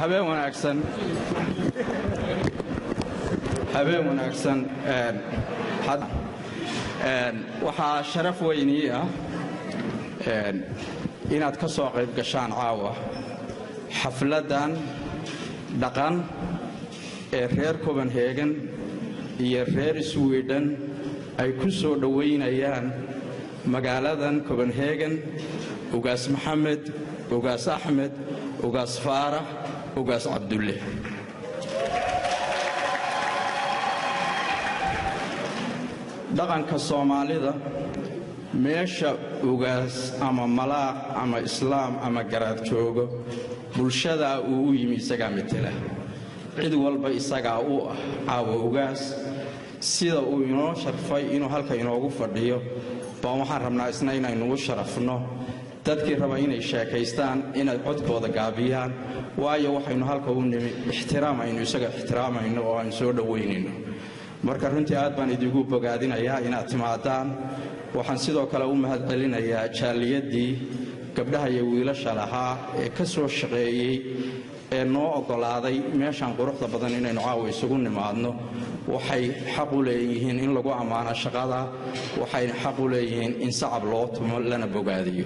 Habeen wanaagsan, habeen wanaagsan. Waxaa sharaf weynii ah inaad ka soo qayb gashaan caawa xafladdan dhaqan ee reer Copenhagen iyo reer Sweden ay ku soo dhowaynayaan magaaladan Copenhagen Ugaas Maxamed, Ugaas Axmed, Ugaas Faarax, Ugaas Cabdulle. Dhaqanka Soomaalida, meesha ugaas ama malaaq ama islaam ama garaad joogo, bulshadaa uu u yimi isagaa metela, cid walba isagaa u ah caawa ugaas. Sida uu inoo sharfay inuu halka inoogu fadhiyo baan waxaan rabnaa isna inaynugu sharafno. Dadkii raba inay sheekaystaan inay codkooda gaabiyaan, waayo waxaynu halka u nimi ixtiraam aynu isaga ixtiraamayno oo aynu soo dhowaynayno. Marka runtii aad baan idigu bogaadinayaa inaad timaadaan. Waxaan sidoo kale u mahadcelinayaa jaaliyaddii gabdhaha iyo wiilasha lahaa ee ka soo shaqeeyey ee noo oggolaaday meeshaan quruxda badan inaynu caawa isugu nimaadno. Waxay xaq u leeyihiin in lagu ammaano shaqada, waxay xaq u leeyihiin in sacab loo tumo lana bogaadiyo.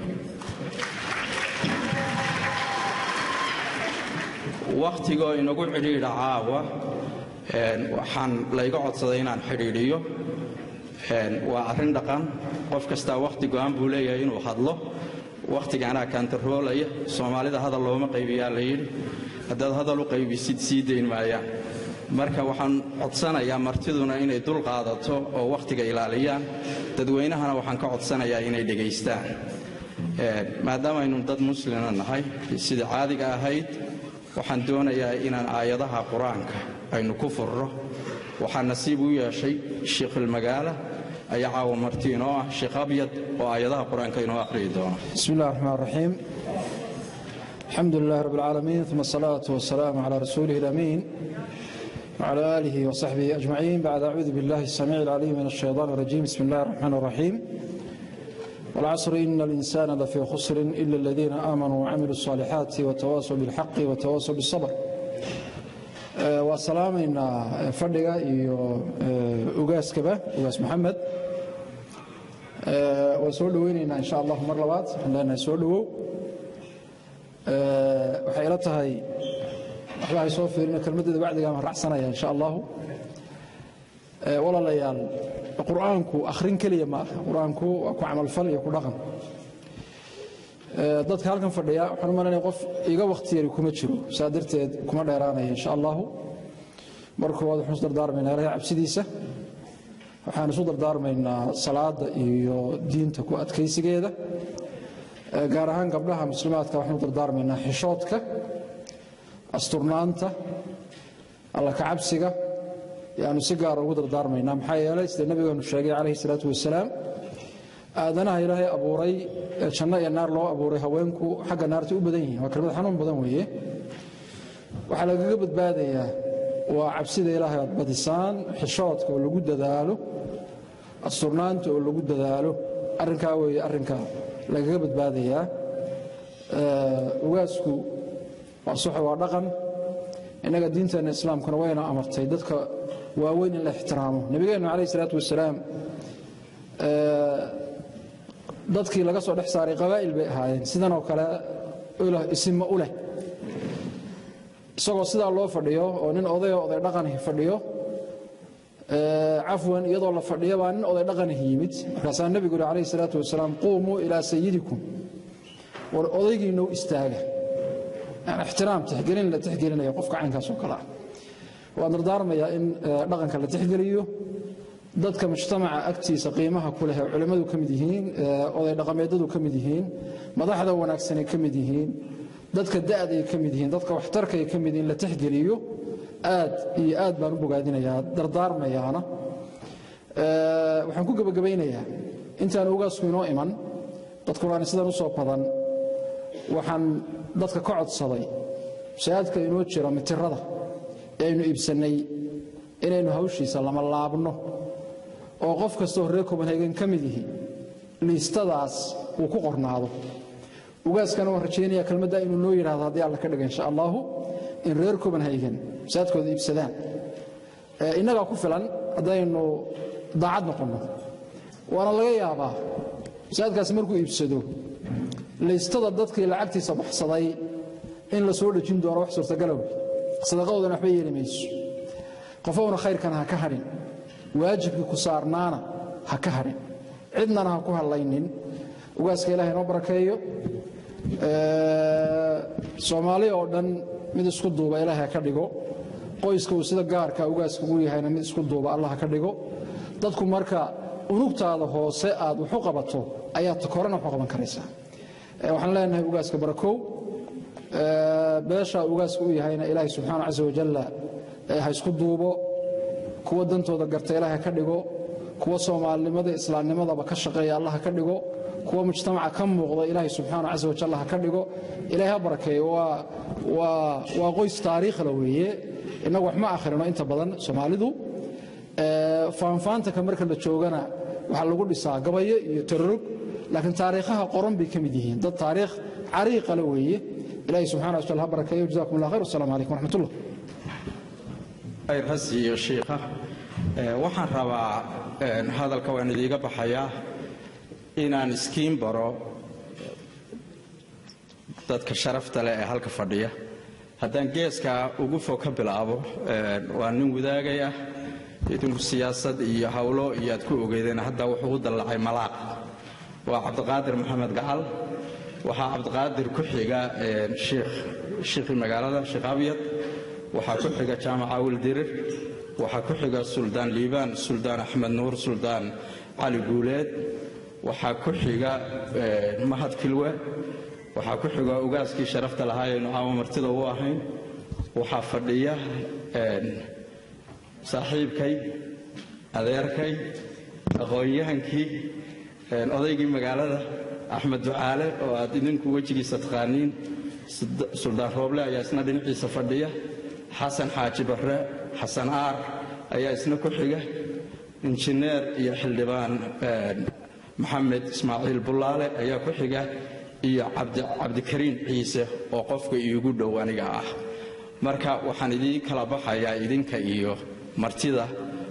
Wakhtigoo inagu cidhiidha caawa, waxaan layga codsaday inaan xidhiidhiyo. Waa arrin dhaqan, qof kastaa wakhti go'an buu leeyahay inuu hadlo. Wakhtiga anaa kaantaroolaya. Soomaalida hadal looma qaybiyaa la yidhi, haddaad hadal u qaybisid sii dayn maayaan. Marka waxaan codsanayaa martiduna inay dul qaadato oo wakhtiga ilaaliyaan, dadweynahana waxaan ka codsanayaa inay dhegaystaan. Maadaama aynu dad muslina nahay sida caadiga ahayd, waxaan doonayaa inaan aayadaha Qur-aanka aynu ku furro. Waxaa nasiib u yeeshay shiikhulmagaala ayaa caawa marti inoo ah, Sheekh Abyad, oo aayadaha Qur-aanka inoo akhriyi doono. بسم الله الرحمن الرحيم، الحمد لله رب العالمين، ثم الصلاة والسلام على رسوله الأمين وعلى آله وصحبه أجمعين. بعد أعوذ بالله السميع العليم من الشيطان الرجيم، بسم الله الرحمن الرحيم، والعصر إن الإنسان لفي خسر إلا الذين آمنوا وعملوا الصالحات وتواصوا بالحق وتواصوا بالصبر. Waa salaamaynaa fadhiga iyo ugaaskaba, Ugaas Maxamed waan soo dhoweynaynaa insha Allah. Mar labaad waxaan leenahay soo dhowow. Waxay ila tahay waxba hay soo fiirino, kelmaddeeda wacdigaa maan raacsanaya insha Allahu. Walaalayaal, Qur'aanku akhrin keliya ma aha, Qur-aanku waa ku camalfal iyo ku dhaqan. Dadka halkan fadhiya waxaan u malaynaya qof iga wakhti yari kuma jiro, saa darteed kuma dheeraanaya insha Allahu. Marka koowaad waxaan isu dardaarmaynaa Ilahay cabsidiisa, waxaan isu dardaarmaynaa salaada iyo diinta ku adkaysigeeda. Gaar ahaan gabdhaha muslimaadka waxaan u dardaarmaynaa xishoodka, asturnaanta, Alla ka cabsiga yaanu si gaara ugu dardaarmaynaa. Maxaa yeelay, sida nabigeenu sheegay calayhi salaatu wasalaam, aadanaha Ilaahay abuuray ee janno iyo naar loo abuuray, haweenku xagga naarta u badan yihiin. Waa kelmad xanuun badan weeye. Waxaa lagaga badbaadayaa waa cabsida Ilaahay aad badisaan, xishoodka oo lagu dadaalo, asturnaanta oo lagu dadaalo. Arrinkaa weeye arrinka lagaga badbaadayaa. Ugaasku waa suxo, waa dhaqan. Innaga diinteenna Islaamkuna wayna amartay dadka waaweyn in la ixtiraamo. Nabigeennu calayhi salaatu wasalaam dadkii laga soo dhex saaray qabaa'il bay ahaayeen, sidan oo kale isima u leh. Isagoo sidaa loo fadhiyo oo nin odayoo oday dhaqanihi fadhiyo, cafwan, iyadoo la fadhiyo baa nin oday dhaqanihi yimid. Markaasaa nebigu yidhi calayhi salaatu wasalaam: "Quumuu ilaa sayidikum", war odaygiinnou istaaga. Yani ixtiraam, tixgelin la tixgelinayo qofka caynkaas oo kale ah. Waan dardaarmayaa in dhaqanka la tixgeliyo, dadka mujtamaca agtiisa qiimaha ku leh ee culimmadu ka mid yihiin, oday dhaqameedadu ka mid yihiin, madaxda wanaagsanay ka mid yihiin, dadka da'day ka mid yihiin, dadka waxtarkay ka mid yihiin, la tixgeliyo. Aad iyo aad baan u bogaadinayaa, dardaarmayaana. Waxaan ku gebagabaynayaa, intaan ugaasku inoo iman, dadkuna aan sidan u soo badan, waxaan dadka ka codsaday masaajidka inoo jira mitirada ee aynu iibsannay inaynu hawshiisa lama laabno, oo qof kastoo reer Copenhagen ka mid yihi liistadaas uu ku qornaado. Ugaaskana waan rajaynaya kelmadda inuu noo yidhaahdo haddii Alla ka dhiga, insha Allahu, in reer Copenhagen masaajidkooda iibsadaan. Innagaa ku filan haddaynu daacad noqonno. Waana laga yaabaa masaajidkaasi markuu iibsado liistada dadkii lacagtiisa baxsaday in la soo dhejin doono. Wax suurtagala wey, sadaqadoodana waxba yeeli mayso. Qofowna khayrkana ha ka hadhin, waajibkii ku saarnaana ha ka hadhin, cidnana ha ku hadlaynin. Ugaaska Ilahay noo barakeeyo. Soomaali oo dhan mid isku duuba Ilahay ha ka dhigo. Qoyska uu sida gaarka ugaaska ugu yahayna mid isku duuba Allah ha ka dhigo. Dadku marka unugtaada hoose aad wax u qabato ayaad korena wax u qaban karaysaa. Waxaan leenahay ugaaska barakow, beesha ugaaska u yahayna Ilaahay subxaana casa wajalla ha isku duubo. Kuwa dantooda garta Ilahay ha ka dhigo, kuwa soomaalinimada islaamnimadaba ka shaqeeya Allah ha ka dhigo, kuwa mujtamaca ka muuqda Ilaahay subxaana casa wajalla ha ka dhigo. Ilahay ha barakeeyo. Waa qoys taariikhla weeye. Innagu wax ma akhrino inta badan Soomaalidu. Faanfaantaka marka la joogana waxaa lagu dhisaa gabayo iyo tarorog, laakiin taariikhaha qoran bay ka mid yihiin. Dad taariikh cariiqale weeye. Ilahay subxana wataala ha barakeeyo. Jazakum Allah khayr. Wasalaamu calaykum waraxmatullah. Khayr ha siiyo shiikha. Waxaan rabaa, hadalka waan idiiga baxayaa, inaan iskiin baro dadka sharafta leh ee halka fadhiya. Haddaan geeska ugu fog ka bilaabo, waa nin wadaagay ah. Idinku siyaasad iyo howlo iyo aad ku ogeydeen, hadda wuxuu u dallacay malaaq, waa Cabdiqaadir Maxamed Gacal. Waxaa Cabdiqaadir ku xiga shiikhii magaalada, Sheekh Abyad. Waxaa ku xiga Jaamac Awil Dirir. Waxaa ku xiga Suldaan Liibaan, Suldaan Axmed Nuur, Suldaan Cali Guuleed. Waxaa ku xiga Mahad Kilwe. Waxaa ku xiga ugaaskii sharafta lahaayaynu caawa martida u ahayn. Waxaa fadhiya saaxiibkay, adeerkay, aqoon-yahankii, odaygii magaalada, Axmed Ducaale, oo aad idinku wejigiisa taqaaniin. Suldaan Rooble ayaa isna dhinaciisa fadhiya. Xasan Xaaji Barre, Xasan Aar, ayaa isna ku xiga. Injineer iyo xildhibaan Maxamed Ismaaciil Bullaale ayaa ku xiga, iyo Cabdikariin Ciise oo qofka iigu dhow aniga ah. Marka waxaan idiin kala baxayaa idinka iyo martida.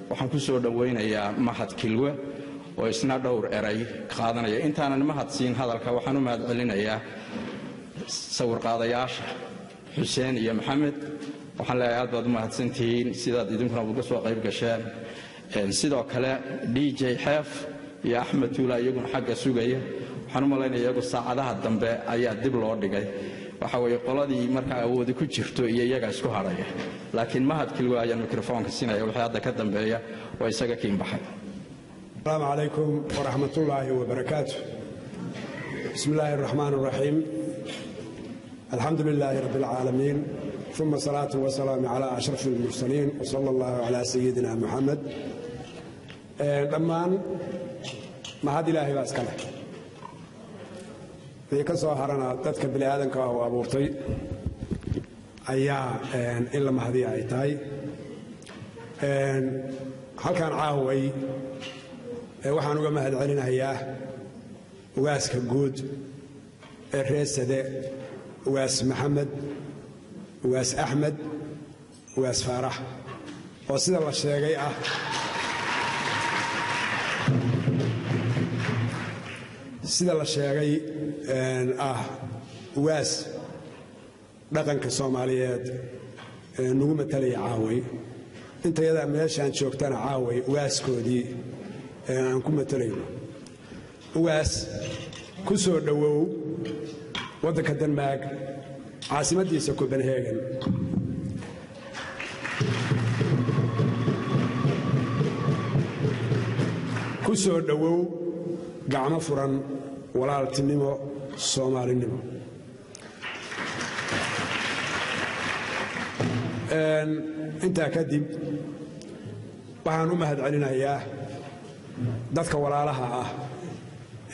Waxaan ku soo dhowaynayaa Mahad Kilwe oo isna dhowr eray qaadanaya. Intaanan mahad siin hadalka, waxaan u mahad celinayaa sawirqaadayaasha Xuseen iyo Maxamed. Waxaan leeyahay aad baad u mahadsantihiin sidaad idinkuna uga soo qayb gasheen. Sidoo kale DJ Xeef iyo Axmed Tuula iyaguna xagga sugaya. Waxaan u malaynaya iyagu saacadaha dambe ayaa dib loo dhigay. Waxa weeye qoladii markaa awoodi ku jirto iyo iyaga isku hadhaya. Laakiin Mahad Kilwe ayaan mikrofoonka siinaya. Wixii hadda ka dambeeya waa isaga kiin baxay. السلام عليكم ورحمة الله وبركاته. بسم الله الرحمن الرحيم. الحمد لله رب العالمين، ثم صلاة وسلام على أشرف المرسلين، وصلى الله على سيدنا محمد. Dhammaan mahad Ilaahay baa iska leh. Wixii ka soo harana dadka bini aadamka ah uu abuurtay ayaa in la mahadiya ay tahay. Halkaan caaway waxaan uga mahad celinayaa ugaaska guud ee reesade, Ugaas Maxamed, Ugaas Axmed, Ugaas Faarax, oo sida la sheegay ah, sida la sheegay ah, ugaas dhaqanka Soomaaliyeed ee nagu matalaya caaway. Intayadaa meeshaan joogtana caaway ugaaskoodii aan ku matalayno. Ugaas, ku soo dhowow waddanka Denmark, caasimaddiisa Copenhagen. Ku soo dhowow gacmo furan, walaaltinimo, Soomaalinimo. Intaa kadib waxaan u mahad celinayaa dadka walaalaha ah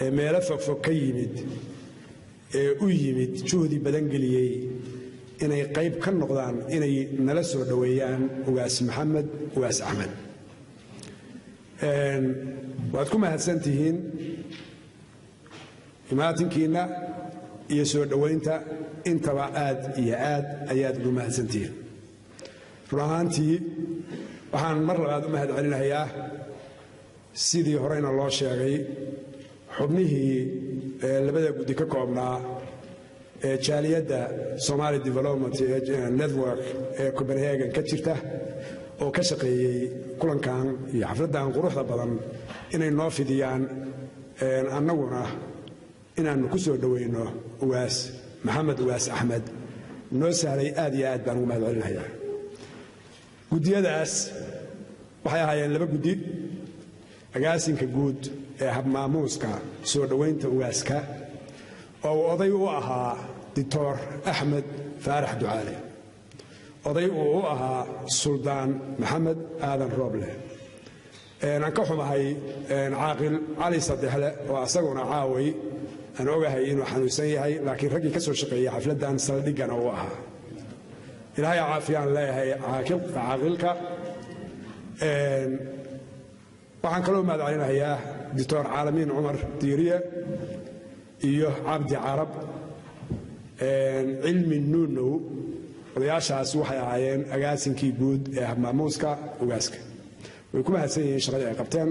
ee meelo fogfog ka yimid, ee u yimid, juhdi badan geliyey inay qayb ka noqdaan inay nala soo dhoweeyaan Ugaas Maxamed, Ugaas Axmed. Waad ku mahadsan tihiin imaatinkiinna. Iyo soo dhowaynta intaba aad iyo aad ayaad ugu mahadsantihiin. Run ahaantii, waxaan mar labaad u mahad celinayaa, sidii horeyna loo sheegay, xubnihii labada guddi ka koobnaa ee jaaliyadda Somali Development Network ee Copenhagen ka jirta oo ka shaqeeyey kulankan iyo xafladdan quruxda badan inay noo fidiyaan, annaguna inaannu ku soo dhoweyno Ugaas Maxamed Ugaas Axmed noo sahlay. Aad iyo aad baan ugu mahad celinayaa. Guddiyadaas waxay ahaayeen laba guddi: agaasinka guud ee habmaamuuska soo dhowaynta ugaaska oo uu oday u ahaa Doctor Axmed Faarax Ducaale, oday uu u ahaa Suldaan Maxamed Aadan Rooble. Aan ka xumahay Caaqil Cali Saddexle oo asaguna caaway aan ogahay inuu xanuunsan yahay, laakiin raggii ka soo shaqeeyey xafladdan saldhiggana uu ahaa. Ilaahay caafiyaan leeyahay caaqilka. Waxaan kaloo mahad celinayaa Doctor Caalamiin Cumar Diiriye iyo Cabdi Carab Cilmi Nuunow. Odayaashaas waxay ahaayeen agaasinkii guud ee habmaamuuska ugaaska. Way ku mahadsan yihiin shaqadii ay qabteen.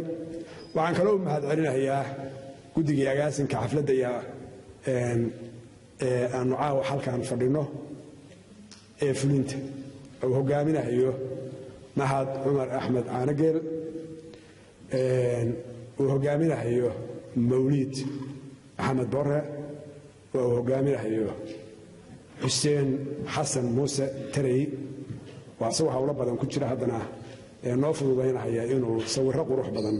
Waxaan kaloo mahad celinayaa guddigii agaasinka xafladda iyo ee aanu caawa halkan fadhinno ee fulinta uu hogaaminayo Mahad Cumar Axmed Caanageel, uu hogaaminayo Mawliid Maxamed Borre oo uu hogaaminayo Xuseen Xasan Muuse Tarey, waa asagoo howlo badan ku jira haddana ee noo fududaynaya inuu sawirro qurux badan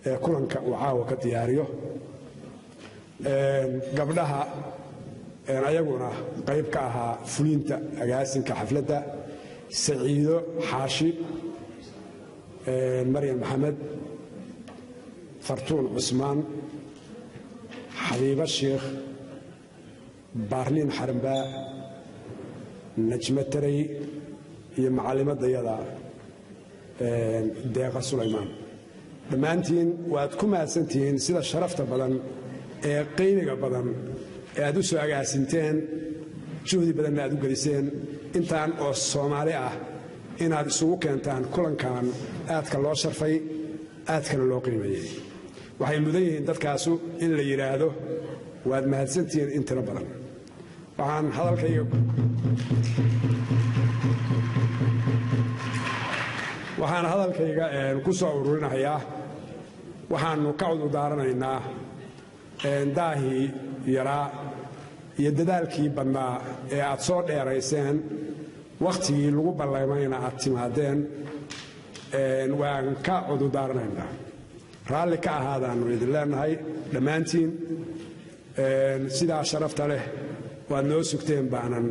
ee kulanka uu caawa ka diyaariyo. Gabdhaha ayaguna qayb ka ahaa fulinta agaasinka xafladda, Saciido Xaashi, Maryam Maxamed, Fartuun Cusmaan, Xabiibo Sheikh, Baarliin Xarambaa, Najmo Tarey iyo macallimadayada Deeqa Sulaymaan, dhammaantiin waad ku mahadsantihiin sida sharafta badan ee qiimiga badan ee aad u soo agaasinteen, juhdi badanna aad u geliseen intaan oo Soomaali ah inaad isugu keentaan kulankan aadka loo sharfay, aadkana loo qiimeeyey. Waxay mudan yihiin dadkaasu in la yidhaahdo waad mahadsantihiin in tiro badan. Waxaan hadalkayga ku soo ururinayaa, waxaannu ka cudurdaaranaynaa daahii yaraa iyo dadaalkii badnaa ee aad soo dheerayseen, wakhtigii lagu ballamayna aad timaadeen. Waan ka cudurdaaranaynaa, raalli ka ahaadaannu idin leenahay dhammaantiin. Sidaa sharafta leh waad noo sugteen baanan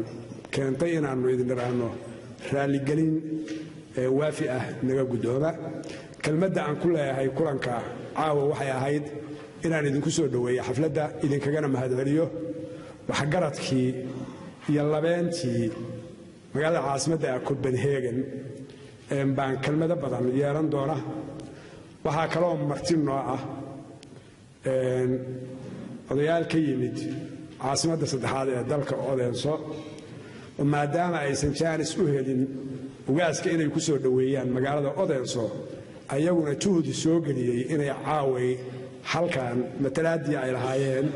keentay inaannu idin idhaahno raalligelin waafi ah naga guddooma. Kelmadda aan ku leeyahay kulanka caawa waxay ahayd inaan idinku soo dhoweeyo xafladda, idinkagana mahadceliyo waxgaradkii iyo labeentii magaalada caasimadda ah Copenhagen. Baan kelmado badan yeelan doona. Waxaa kaloo marti noo ah odayaal ka yimid caasimadda saddexaad ee dalka, Odense, oo maadaama aysan jaanis u helin ugaaska inay ku soo dhoweeyaan magaalada Odense, ayaguna juhdi soo geliyey inay caaway halkan matalaaddii ay lahaayeen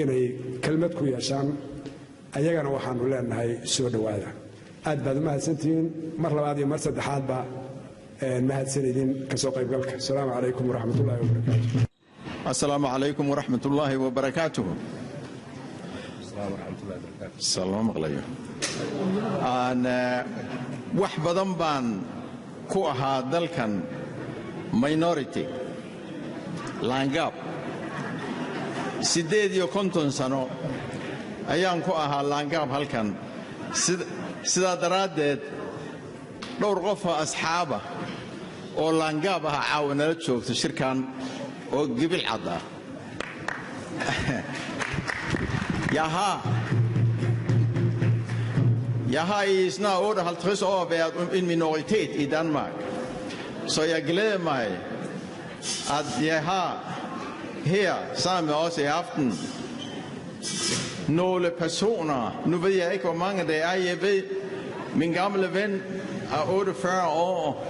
inay kelmad ku yeeshaan. Ayagana waxaannu leenahay soo dhowaada. Aad baad u mahadsantihiin mar labaad iyo mar saddexaadba. Mahadsanidin kasoo qaybgalka. Asalaamu calaykum waraxmatullahi wabarakaatu. Asalaamu calaykum waraxmat ullaahi wabarakaatuh. Lama maqlayo. Wax badan baan ku ahaa dalkan minority, laangaab. 58 sano ayaan ku ahaa laangaab halkan. Sidaa daraaddeed dhowr qofoo asxaaba oo laangaab aha caawa nala joogta shirkan oo gibil cad ah. Jeg har i snart 58 år været en minoritet i Danmark, så jeg glæder mig, at jeg har her sammen med os i aften Nogle personer, nu ved jeg ikke, hvor mange det er, jeg ved, min gamle ven er 48 år,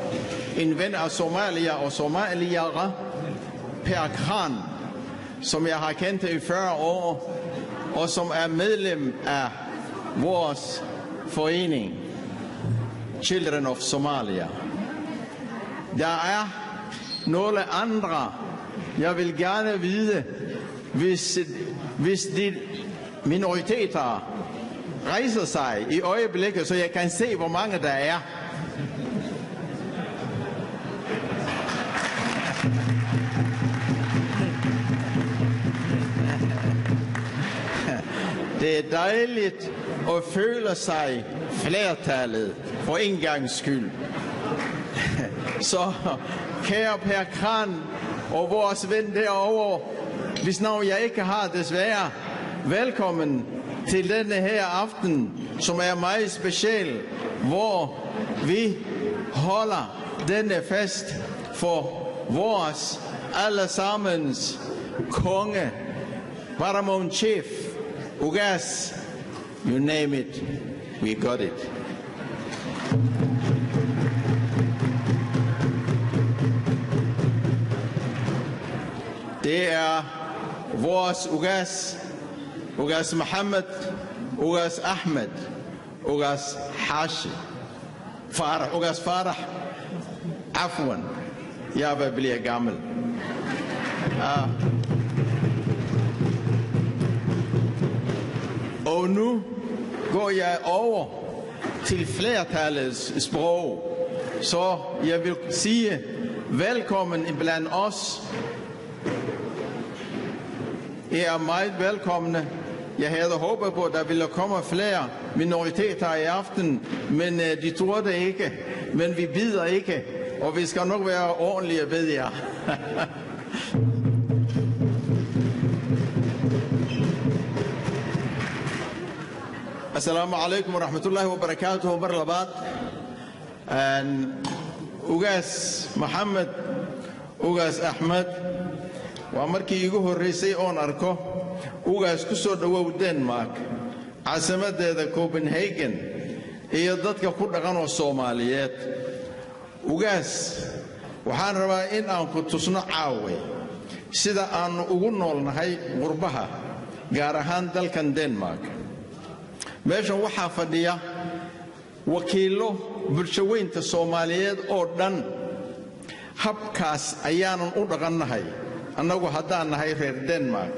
en ven af Somalia og somaliere, Per Kran, som jeg har kendt i 40 år, og som er medlem af vores forening, Children of Somalia. Der er nogle andre, jeg vil gerne vide, hvis de minoriteter rejser sig i øjeblikket, så jeg kan se, hvor mange der er. Det er dejligt at føle sig flertallet for en gangs skyld. Så kære Per Kran og vores ven derovre, hvis navn jeg ikke har desværre, velkommen til denne her aften, som er meget speciel, hvor vi holder denne fest for vores allesammens konge, Paramount Chief, Ugas, you name it, we got it. Det er vores Ugas, Ugas Mohammed, Ugas Ahmed, Ugas Hashi, Farah, Ugas Farah, Afwan. Jeg vil blive gammel. Og nu går jeg over til flertallets sprog, så jeg vil sige velkommen blandt os. I er meget velkomne. Jeg havde håbet på, at der ville komme flere minoriteter i aften, men de turde ikke. Men vi bider ikke, og vi skal nok være ordentlige ved jer. Assalamu alaikum wa rahmatullahi wa barakatuh. Mar labaad. Ugaas Mohammed, Ugaas Ahmed, waa markii iigu horreysay oon arko Ugaas ku soo dhowow Denmark, caasimadeeda Copenhagen, iyo dadka ku dhaqan oo Soomaaliyeed. Ugaas, waxaan rabaa in aan ku tusno caawe sida aanu ugu noolnahay qurbaha, gaar ahaan dalkan Denmark. Meeshan waxaa fadhiya wakiillo bulshaweynta Soomaaliyeed oo dhan. Habkaas ayaanan u dhaqannahay annagu haddaan nahay reer Denmark.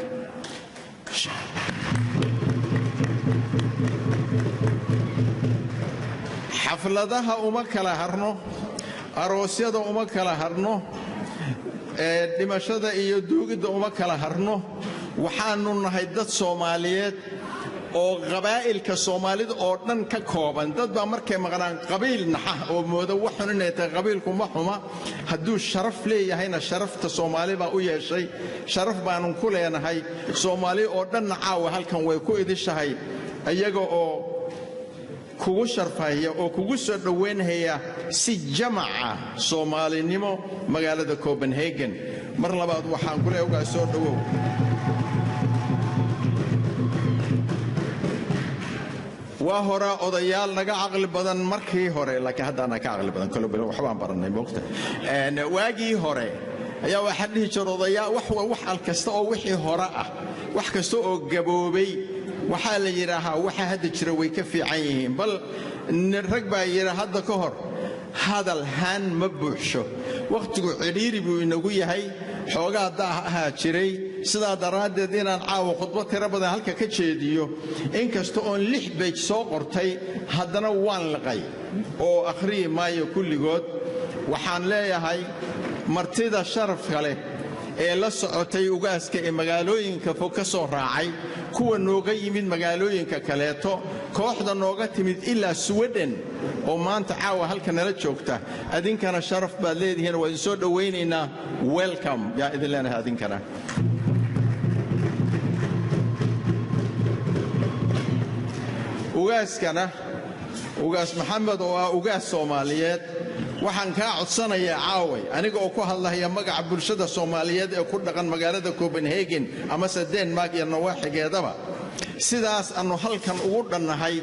Xafladaha uma kala harno, aroosyada uma kala harno, dhimashada iyo duugidda uma kala harno. Waxaanu nahay dad Soomaaliyeed oo qabaa'ilka Soomaalida oo dhan ka kooban. Dad baa markay maqnaan qabiil naxa oo moodo wax xun inay tahay. Qabiilku ma xuma, hadduu sharaf leeyahayna sharafta Soomaali baa u yeeshay, sharaf baanu ku leenahay. Soomaali oo dhanna caawa halkan way ku idishahay, iyaga oo kugu sharfaya oo kugu soo dhoweynhaya si jamaca Soomaalinimo magaalada Copenhagen. Mar labaad waxaan ku leeyahay ugaa soo dhowow. Waa hore odayaal naga caqli badan markii hore, laakiin haddaana ka caqli badan kole waxbaan barannay moogta. Waagii hore ayaa waxaa dhihi jira odayaal wax al kasta oo wixii hore ah, wax kasta oo gaboobay waxaa la yidhaahaa waxa hadda jira way ka fiican yihiin. Bal rag baa yidhi hadda ka hor, hadal haan ma buuxsho, wakhtigu cidhiiri buu inagu yahay, xoogaa daah ahaa jiray. Sidaa daraaddeed inaan caawa khudbad tiro badan halka ka jeediyo, inkasta oon 6 beyj soo qortay, haddana waan liqay oo akhriyi maayo kulligood. Waxaan leeyahay martida sharafka leh ee la socotay ugaaska ee magaalooyinka fog ka soo raacay, kuwa nooga yimid magaalooyinka kaleeto, kooxda nooga timid ilaa Sweden oo maanta caawa halka nala joogta, adinkana sharaf baad leedihiin, waa idin soo dhowaynaynaa. Welcome yaa idin leenahay adinkana. Ugaaskana, Ugaas Maxamed oo ah ugaas Soomaaliyeed, waxaan kaa codsanayaa caaway aniga oo ku hadlahaya magaca bulshada Soomaaliyeed ee ku dhaqan magaalada Copenhagen amase Denmark iyo nawaaxigeedaba, Sidaas annu halkan ugu dhannahay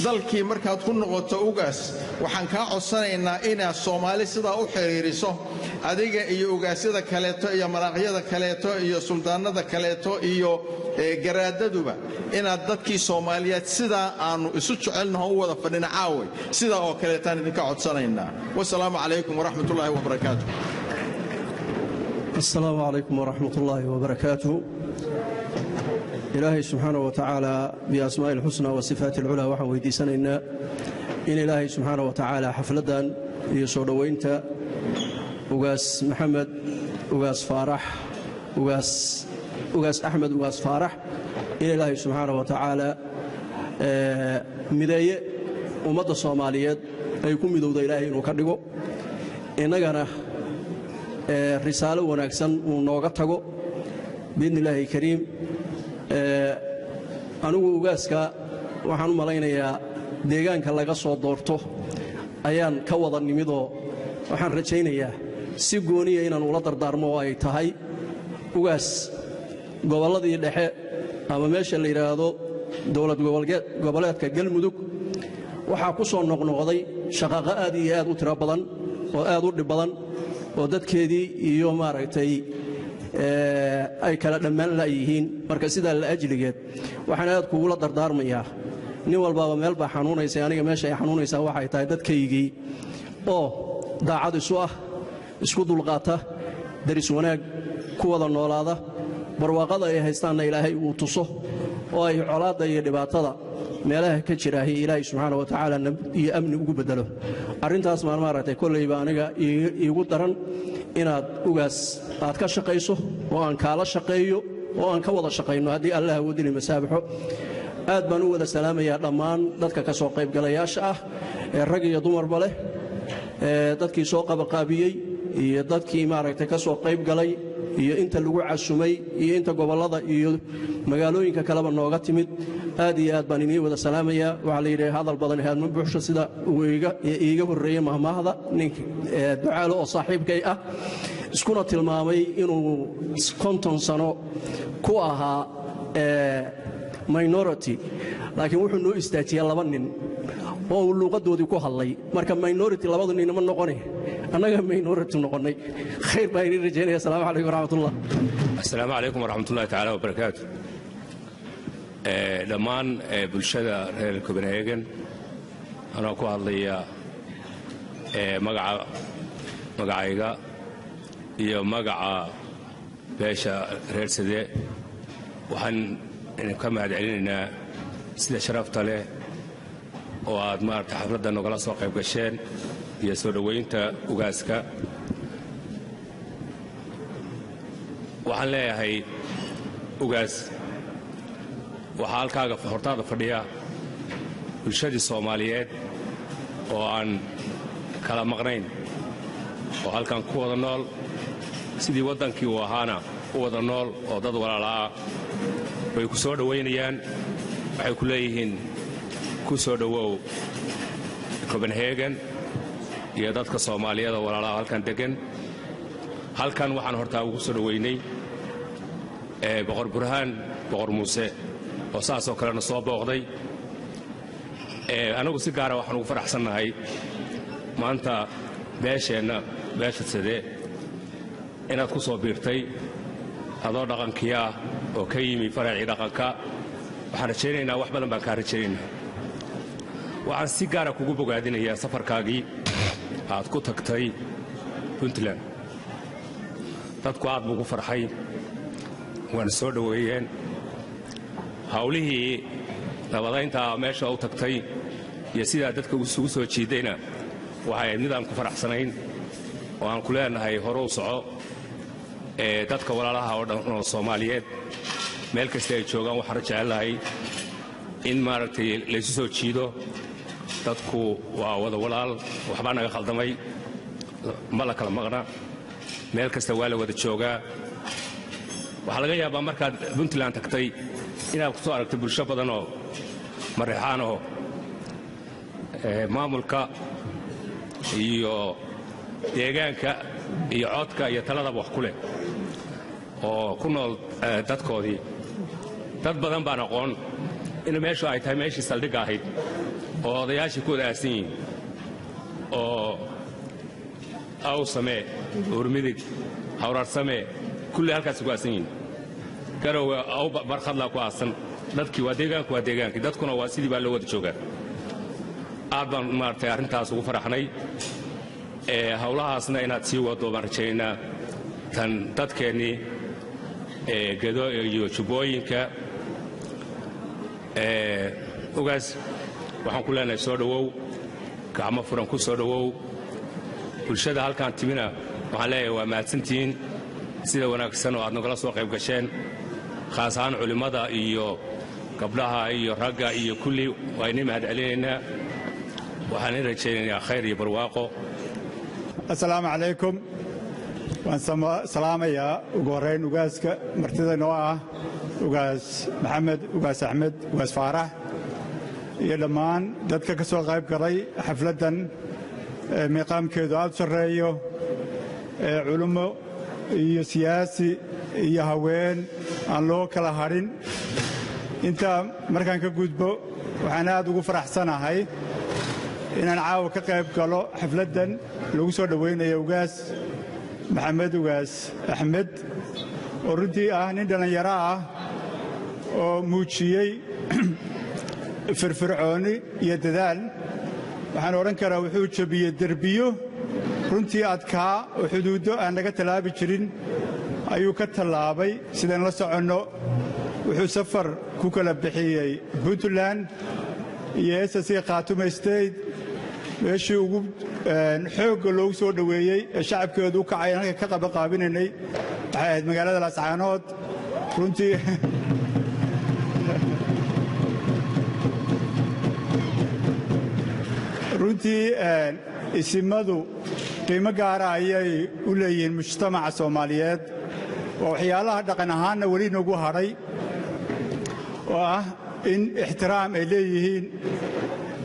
dalkii markaad ku noqoto, ugaas, waxaan kaa codsanaynaa inaad Soomaali sidaa u xiriiriso, adiga iyo ugaasyada kaleeto iyo maraaqyada kaleeto iyo suldaanada kaleeto iyo garaadaduba, inaad dadkii Soomaaliyeed sidaa aannu isu jecelnaho u wada fadhina caaway sidaa oo kaleetaan idinka codsanaynaa. Wasalaamu calaykum waraxmatullaahi wabarakaatu. Asalaamu calaykum waraxmat ullaahi wabarakaatu. Ilaahay subxaana wa tacaala biasmaa'i alxusna wa sifaati alculaa waxaan weydiisanaynaa in Ilaahay subxaana wa tacaala xafladdan iyo soo dhowaynta Ugaas Maxamed Ugaas Faarax, Ugaas Axmed Ugaas Faarax, in Ilaahay subxaana wa tacaala mideeye ummadda Soomaaliyeed ay ku midowda Ilaahay inuu ka dhigo, innagana risaalo wanaagsan uu nooga tago biidni illaahi kariim. Anigu ugaaska waxaan u malaynayaa deegaanka laga soo doorto ayaan ka wada nimidoo waxaan rajaynayaa si gooniya inaan ula dardaarmo oo ay tahay, ugaas, gobolladii dhexe ama meesha la yidhaahdo dowlad goboleedka Galmudug waxaa ku soo noqnoqday shaqaqo aad iyo aad u tiro badan oo aad u dhib badan oo dadkeedii iyo maaragtay ay kala dhammaan la'yihiin. Marka sidaa la ajligeed waxaan aad kugula dardaarmayaa, nin walbaaba meel baa xanuunaysa, aniga meesha ay xanuunaysaa waxay tahay dadkaygii oo daacad isu ah, isku dulqaata, daris wanaag ku wada noolaada, barwaaqada ay haystaanna Ilaahay uu tuso oo ay colaadda iyo dhibaatada meelaha ka jiraahi Ilaahay subxaana wa tacaala iyo amni ugu beddelo. Arrintaas maan maaragtay kollayba aniga iigu daran inaad, ugaas, aad ka shaqayso oo aan kaala shaqeeyo oo aan ka wada shaqayno haddii Allah awoodili masaabaxo. Aad baan u wada salaamayaa dhammaan dadka ka soo qaybgalayaasha ah ee rag iyo dumarba leh, dadkii soo qabaqaabiyey iyo dadkii maaragtay ka soo qayb galay iyo inta lagu casumay iyo inta gobollada iyo magaalooyinka kaleba nooga timid. Aad iyo aad baan idiin wada salaamayaa. Waxaa la yidhi hadal badan haadma buuxsho, sida uu iiga horreeyey mahmaahda ninka Ducaalo oo saaxiibkay ah, iskuna tilmaamay inuu 50 sano ku ahaa minority, laakiin wuxuu noo istaajiyey laba nin oo uu luuqadoodii ku hadlay. Marka minority labadu nin ma noqone, annaga minority noqonnay. Khayr baan idiin rajaynaya. Asalaamu calaykum waraxmatullah. Asalaamu calaykum waraxmatullahi tacaala wabarakaatu. Dhammaan bulshada reer Copenhagen, anoo ku hadlaya magaca magacayga iyo magaca beesha reer Sade, waxaan idinka mahad celinaynaa sida sharafta leh oo aad maarata xafladda nogala soo qayb gasheen iyo soo dhowaynta ugaaska. Waxaan leeyahay, ugaas, waxaa halkaaga hortaada fadhiya bulshadii Soomaaliyeed oo aan kala maqnayn oo halkan ku wada nool, sidii waddankii uu ahaana u wada nool oo dad walaala'ah. Way ku soo dhowaynayaan, waxay ku leeyihiin ku soo dhowow Copenhagen iyo dadka Soomaaliyeed oo walaalaha halkan deggan. Halkan waxaan hortaa ugu soo dhowaynay Boqor Burhaan Boqor Muuse oo saasoo kalena soo booqday. Anagu si gaara waxaan ugu faraxsannahay maanta beesheenna, beesha Sade, inaad ku soo biirtay adoo dhaqankii ah oo ka yimi faracii dhaqanka. Waxaan rajaynaynaa, wax badan baan kaa rajaynaynaa. Waxaan si gaara kugu bogaadinayaa safarkaagii aad ku tagtay Puntland. Dadku aad buu ku farxay, waana soo dhoweeyeen. Hawlihii nabadayntaa meesha u tagtay iyo sidaa dadka isugu soo jiiddayna waxay ahayd mid aan ku faraxsanayn oo aan ku leenahay hore u soco. Ee dadka walaalaha oo dhan oo Soomaaliyeed meel kasta ay joogaan waxaan jecelahay in maaragtay laysu soo jiido. Dadku waa wada walaal, waxbaa naga khaldamay, ma la kala maqna, meel kasta waa la wada joogaa. Waxaa laga yaabaa markaad Puntland tagtay inaad ku soo aragtay bulsho badan oo Mareexaan oo maamulka iyo deegaanka iyo codka iyo taladaba wax ku leh oo ku nool dadkoodii. Dad badan baan aqoon in meeshu ay tahay meeshii saldhigga ahayd oo odayaashii ku wada aasan yihiin oo Awsame, Urmidig, Hawrarsame kulli halkaasi ku aasan yihiin. Garowe aw Barkhadlaa ku aasan. Dadkii waa deegaanku, waa deegaankii, dadkuna waa sidii baa loo wada joogaa. Aad baan maaragtay arrintaas ugu faraxnay. Howlahaasna inaad sii wado baan rajaynaynaa. Tan dadkeennii Gedo iyo Jubbooyinka, Ugaas, waxaan ku leenahay soo dhowow, gacmo furan ku soo dhowow. Bulshada halkaan timina waxaan leeyahay waa mahadsantihiin sida wanaagsan oo aad nagala soo qayb gasheen, khaas ahaan culimmada iyo gabdhaha iyo ragga iyo kulli waa inii mahad celinaynaa. Waxaan in rajaynaynaa khayr iyo barwaaqo. Assalaamu calaykum. Waan salaamayaa ugu horrayn ugaaska martida noo ah, Ugaas Maxamed, Ugaas Axmed, Ugaas Faarax iyo dhammaan dadka ka soo qayb galay xafladdan miiqaamkeedu aad u sarreeyo, culummo iyo siyaasi iyo haween aan loo kala hadhin. Intaa markaan ka gudbo, waxaan aad ugu faraxsanahay inaan caawa ka qayb galo xafladdan lagu soo dhowaynayo Ugaas Maxamed Ugaas Axmed, oo runtii ah nin dhallinyaro ah oo muujiyey firfircooni iyo dadaal. Waxaan odhan karaa wuxuu jebiyey derbiyo runtii adkaa oo xuduuddo aan laga tallaabi jirin ayuu ka tallaabay. Sidaan la soconno, wuxuu safar ku kala bixiyey Puntland iyo SSC Khaatumo State. Meeshii ugu xoogga loogu soo dhoweeyey ee shacabkeedu u kacay halka ka qabaqaabinaynay waxay ahayd magaalada Laascaanood. Runtii isimadu qiimo gaara ayay u leeyihiin mujtamaca Soomaaliyeed. Waa waxyaalaha dhaqan ahaanna weli nagu hadhay oo ah in ixtiraam ay leeyihiin.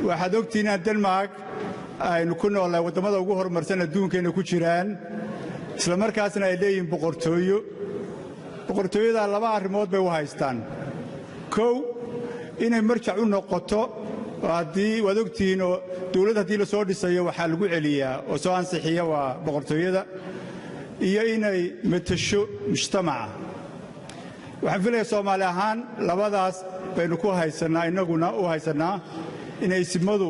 Waxaad ogtihiin inaan Denmark aynu ku noolnahay, waddamada ugu horumarsan adduunkayna ku jiraan, isla markaasna ay leeyihiin boqortooyo. Boqortooyadaa laba arrimood bay u haystaan: kow, inay marjac u noqoto oo haddii waad ogtihiin oo dawlad haddii la soo dhisayo waxaa lagu celiyaa oo soo ansixiya waa boqortooyada, iyo inay matasho mujtamaca. Waxaan filaya Soomaali ahaan labadaas baynu ku haysannaa, innaguna u haysannaa inay isimadu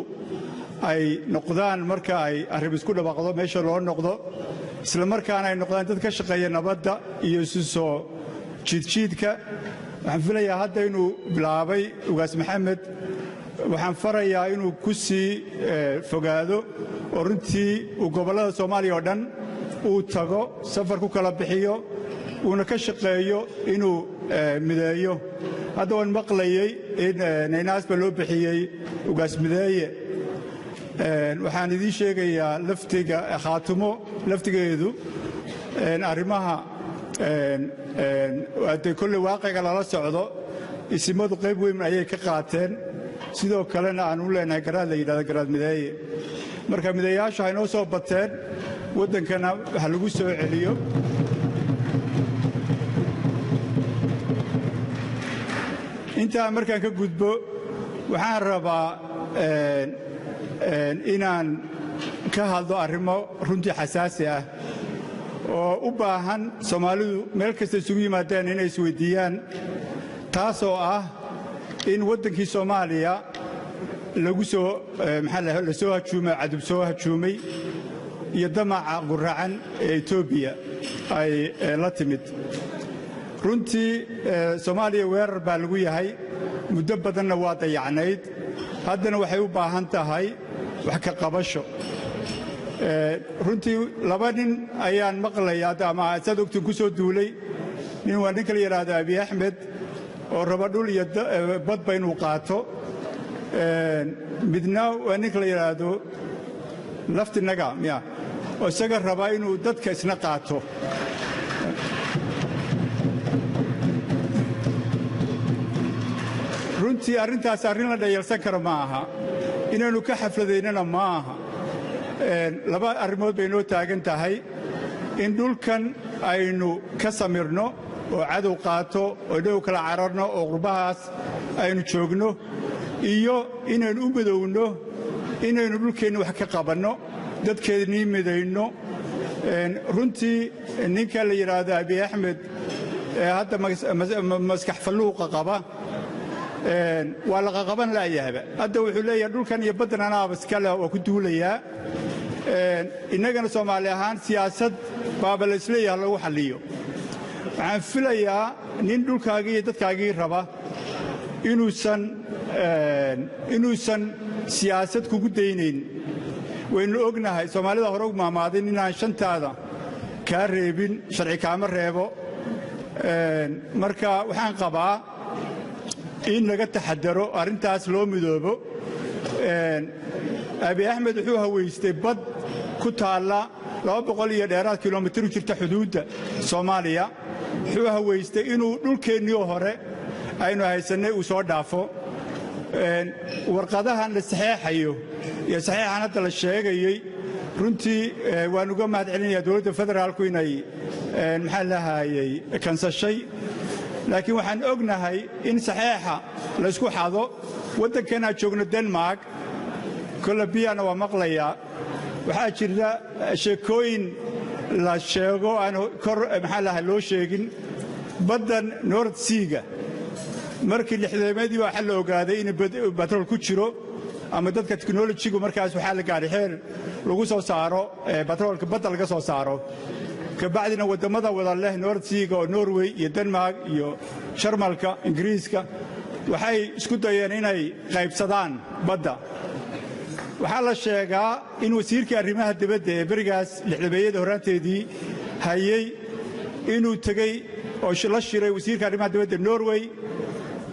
ay noqdaan marka ay arrim isku dhawaaqdo meesha loo noqdo, isla markaana ay noqdaan dad ka shaqeeya nabadda iyo isu soo jiidjiidka. Waxaan filayaa hadda inuu bilaabay Ugaas Maxamed. Waxaan farayaa inuu ku sii fogaado oo runtii uu gobollada Soomaaliya oo dhan uu tago, safar ku kala bixiyo, uuna ka shaqeeyo inuu mideeyo. Hadda waan maqlayey in naynaasba loo bixiyey Ugaas Mideeye. Waxaan idiin sheegayaa laftiga Khaatumo laftigeedu arrimaha dee kolley waaqiga lala socdo, isimadu qayb weyn ayay ka qaateen. Sidoo kalena aan u leenahay garaad la yidhahdo garaad Mideeye. Marka mideeyaashu hay noo soo bateen, waddankana ha lagu soo celiyo. Intaa markaan ka gudbo, waxaan rabaa inaan ka hadlo arrimo runtii xasaasi ah oo u baahan Soomaalidu meel kasta isugu yimaadeen inay isweydiiyaan, taasoo ah in waddankii Soomaaliya lagu soo maxaa la soo hajuumay, cadub soo hajuumay iyo damaca guracan ee Etoobiya ay la timid. Runtii Soomaaliya weerar baa lagu yahay, muddo badanna waa dayacnayd, haddana waxay u baahan tahay wax ka qabasho. Runtii laba nin ayaan maqlaya ama saad ogtiin ku soo duulay. Nin waa ninka la yidhaahdo Abiy Axmed oo raba dhul iyo badba inuu qaato. Midna waa ninka la yidhaahdo Laftinaga miya oo isaga raba inuu dadka isna qaato. Runtii arrintaas arrin la dhayalsan karo ma aha, inaynu ka xafladaynana ma aha. Laba arrimood bay noo taagan tahay: in dhulkan aynu ka samirno oo cadow qaato oo dhow kala cararno oo qurbahaas aynu joogno, iyo inaynu u midowno, inaynu dhulkeenni wax ka qabanno, dadkeennii midayno. Runtii ninka la yidhaahdo Abiy Axmed ee hadda maskax falluuqa qaba waa la qaqaban la'yahaba. Hadda wuxuu leeyahay dhulkan iyo baddan anaaba iskale, waa ku duulayaa. Innagana Soomaali ahaan siyaasad baaba la isleeyaha lagu xalliyo. Waxaan filayaa nin dhulkaagii iyo dadkaagii raba inuusan siyaasad kugu daynayn. Waynu ognahay Soomaalida hore u maamaadin inaan shantaada kaa reebin sharci kaama reebo. Marka waxaan qabaa in laga taxadaro, arrintaas loo midoobo. Abiy Axmed wuxuu haweystay bad ku taalla 200 iyo dheeraad kilomitir u jirta xuduudda Soomaaliya. Wuxuu haweystay inuu dhulkeennii hore aynu haysannay uu soo dhaafo. Warqadahan la saxeexayo iyo saxeexan hadda la sheegayey, runtii waan uga mahad celinayaa dowladda federaalku inay, maxaa lahayey, kansashay, laakiin waxaan ognahay in saxeexa laysku xado. Waddankan aan joogno, Denmark, kolobiyana waa maqlayaa. Waxaa jirta sheekooyin la sheego aan kor, maxaa lahay, loo sheegin. Baddan North Sea-ga markii lixdeemadii waxaa la ogaaday in batrool ku jiro, ama dadka teknolojigu markaas waxaa la gaadhay xeer lagu soo saaro batroolka badda laga soo saaro. Kabacdina waddamada wada leh North Sea-ga oo Norway iyo Denmark iyo Jarmalka, Ingiriiska, waxay isku dayeen inay qaybsadaan badda. Waxaa la sheegaa in wasiirkii arrimaha dibadda ee berigaas lixdameeyada horraanteedii hayey inuu tegey oo la shiray wasiirka arrimaha dibadda Norway,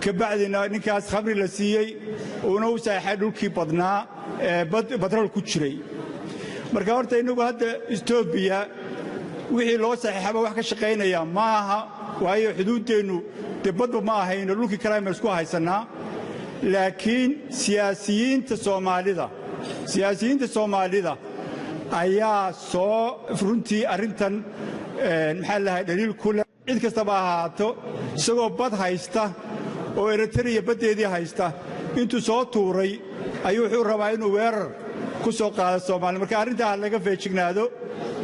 kabacdina ninkaas khamri la siiyey, uuna u saxeexay dhulkii badnaa ee batrool ku jiray. Marka horta innagu hadda Etoobiya wixii loo saxeexaba wax ka shaqaynaya ma aha, waayo xuduuddeennu dee badba ma ahayno, dhulkii kale aynu isku haysannaa. Laakiin siyaasiyiinta Soomaalida ayaa soo runtii arrintan, maxaa lahay, dhaliil ku leh. Cid kastaba ahaato, isagoo bad haysta oo Eritreya baddeedii haysta intuu soo tuuray ayuu wuxuu rabaa inuu weerar ku soo qaado Soomaaliya. Marka arrintaa ha laga feejignaado.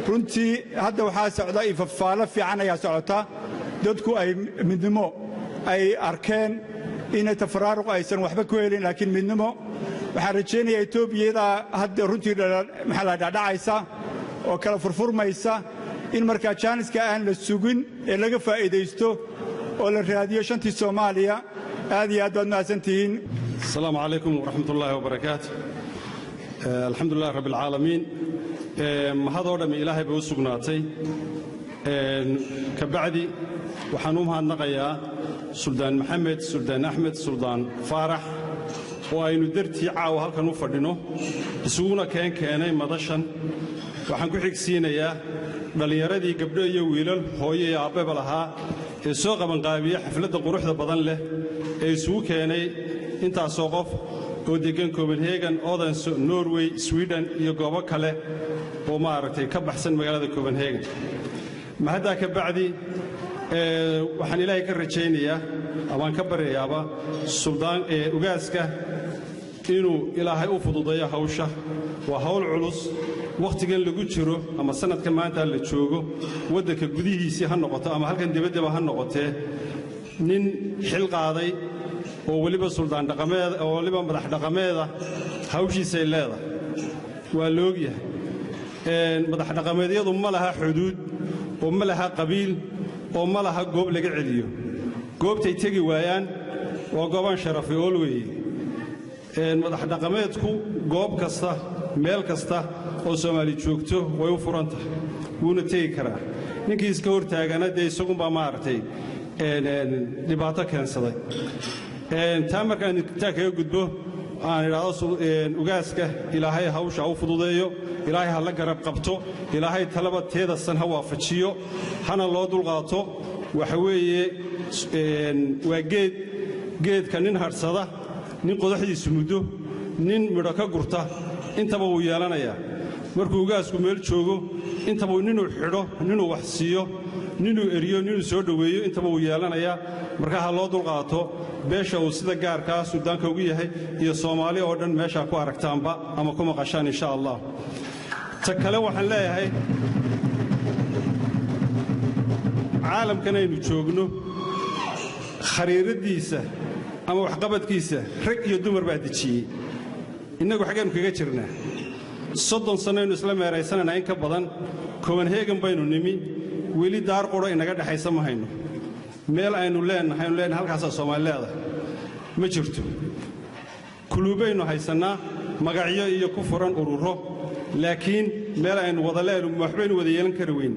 Runtii hadda waxaa socda ifafaalo fiican ayaa socota, dadku ay midnimo ay arkeen inay tafaraaruq aysan waxba ku helin, laakiin midnimo. Waxaan rajaynayaa Etoobiyada hadda runtii, maxaa la, dhacdhacaysa oo kala furfurmaysa in markaa jaaniska aan la sugin ee laga faa'iidaysto oo la raadiyo shantii Soomaaliya. Aad iyo aad baad mahadsan tihiin. السلام عليكم ورحمة الله وبركاته. الحمد لله رب العالمين. Mahadoo dhammi Ilaahay bay u sugnaatay. Ka bacdi waxaan u mahadnaqayaa Suldaan Maxamed, Suldaan Axmed, Suldaan Faarax, oo aynu dartii caawa halkan u fadhino, isuguna keenay madashan. Waxaan ku xigsiinayaa dhallinyaradii, gabdho iyo wiilal, hooyo iyo aabbeba lahaa, ee soo qabanqaabiya xafladda quruxda badan leh ee isugu keenay intaasoo qof oo deggan Copenhagen, Odense, Norway, Sweden iyo goobo kale oo maaragtay ka baxsan magaalada Copenhagen. Mahaddaa ka bacdi, waxaan Ilaahay ka rajaynayaa amaan ka baryayaaba suldaan ugaaska inuu Ilaahay u fududeeyo hawsha. Waa hawl culus wakhtigan lagu jiro ama sanadka maanta la joogo, waddanka gudihiisii ha noqoto ama halkan dibaddaba ha noqotee. Nin xil qaaday oo weliba suldaan dhaqameed oo weliba madax dhaqameeda hawshiisay leedahay waa la ogyahay. Madax dhaqameedyadu ma laha xuduud oo ma laha qabiil oo ma laha goob laga celiyo. Goobtay tegi waayaan waa goobaan sharafi ool weeye. Madax dhaqameedku goob kasta, meel kasta oo Soomaali joogto way u furan tahay, wuuna tegi karaa. Ninkii iska hortaagana dee isagunbaa maaragtay dhibaato keensaday. Taa markaan taa kaga gudbo, aan idhaahdo ugaaska Ilaahay hawsha ha u fududeeyo, Ilaahay ha la garab qabto, Ilaahay talaba teedasan ha waafajiyo, hana loo dulqaato. Waxa weeye waa geed, geedka nin hadhsada, nin qodaxdiisu muddo, nin midho ka gurta, intaba wuu yeelanayaa. Markuu ugaasku meel joogo, intaba ninuu xidho, ninuu wax siiyo, Ninuu eriyo, ninuu soo dhoweeyo, intaba uu yeelanayaa. Marka ha loo dulqaato beesha uu sida gaarkaa suldaanka ugu yahay iyo Soomaali oo dhan meeshaa ku aragtaanba ama ku maqashaan, insha Allah. Ta kale waxaan leeyahay, caalamkan aynu joogno khariiradiisa ama waxqabadkiisa rag iyo dumar baa dejiyey. Innagu xaggaynu kaga jirnaa? 30 sannaynu isla meeraysanaynaa, in ka badan. Copenhagen baynu nimi, weli daar quro inaga dhexaysa ma hayno. Meel aynu leennahay, aynu leennahay halkaasaa Soomaali leedahay, ma jirto. Kuluubaynu haysannaa, magacyo iyo ku furan ururo, laakiin meel aynu wada leennu waxbaynu wada yeelan kari weyn.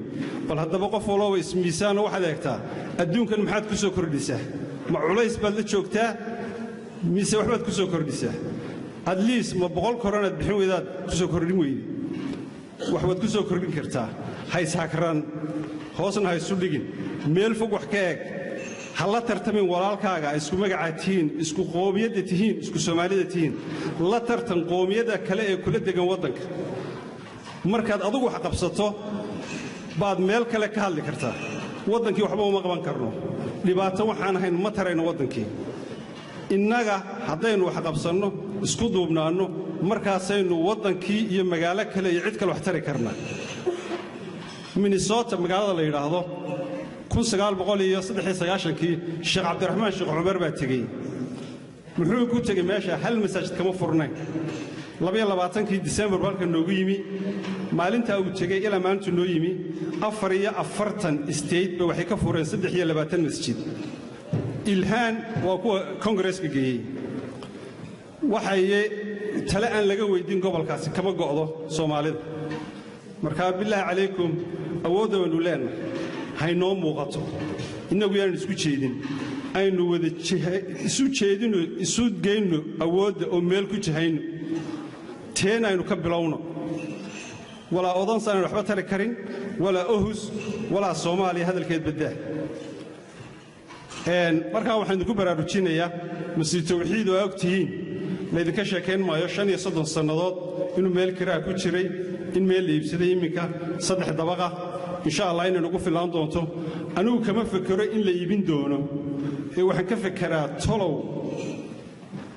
Bal haddaba qof walooba ismiisaano, waxaad eegtaa adduunkan maxaad ku soo kordhisaa. Ma culays baad la joogtaa mise waxbaad ku soo kordhisaa? At least ma 100 koronaad bixin weydaad ku soo kordhin weyde? Wax waad ku soo kordhin kartaa. Ha ishakran, hoosna ha isu dhigin, meel fog wax ka eeg. Ha la tartamin walaalkaaga isku magacaa tihiin, isku qoomiyadda tihiin, isku Soomaalida tihiin. La tartan qoomiyadda kale ee kula degan waddanka. Markaad adugu wax qabsato baad meel kale ka hadli kartaa. Waddankii waxba uma qaban karno, dhibaato waxaan ahayn ma tarayno waddankii. Innaga haddaynu wax qabsanno, isku duubnaanno, markaasaynu waddankii iyo magaalo kale iyo cid kale wax tari karnaa. Minnesota magaalada la yidhaahdo, kii Sheekh Cabdiraxmaan Sheekh Cumar baa tegey. Muxuu ku tegey meesha? Hal masaajid kama furnayn. 22-kii Disembar halka noogu yimi. Maalintaa uu tegey ilaa maalintuu noo yimi, 44 state ba waxay ka fureen 23 masjid. Ilhaan waa kuwa kongareeska geeyey. Waxaye tale aan laga weydiin gobolkaasi kama go'do Soomaalida. Markaa bilaahi calaykum, awoodda waynu leennahay, haynoo muuqato. Innagu yaanan isku jeedin, aynu wada isu jeedino, isu geyno awoodda oo meel ku jihayno. Teen aynu ka bilowno. Walaa Odense aynu waxba tari karin, walaa Aarhus, walaa Soomaaliya hadalkeed baddaa. Markaa waxaan idinku baraarujinayaa Masjid Tawxiid oo og tihiin, laydinka sheekayn maayo, 35 sannadood inuu meel kiraa ku jiray, in meel la iibsaday imminka saddex dabaqa, insha Allah inay nagu fillaan doonto. Anigu kama fekero in la iibin doono ee waxaan ka fekeraa, tolow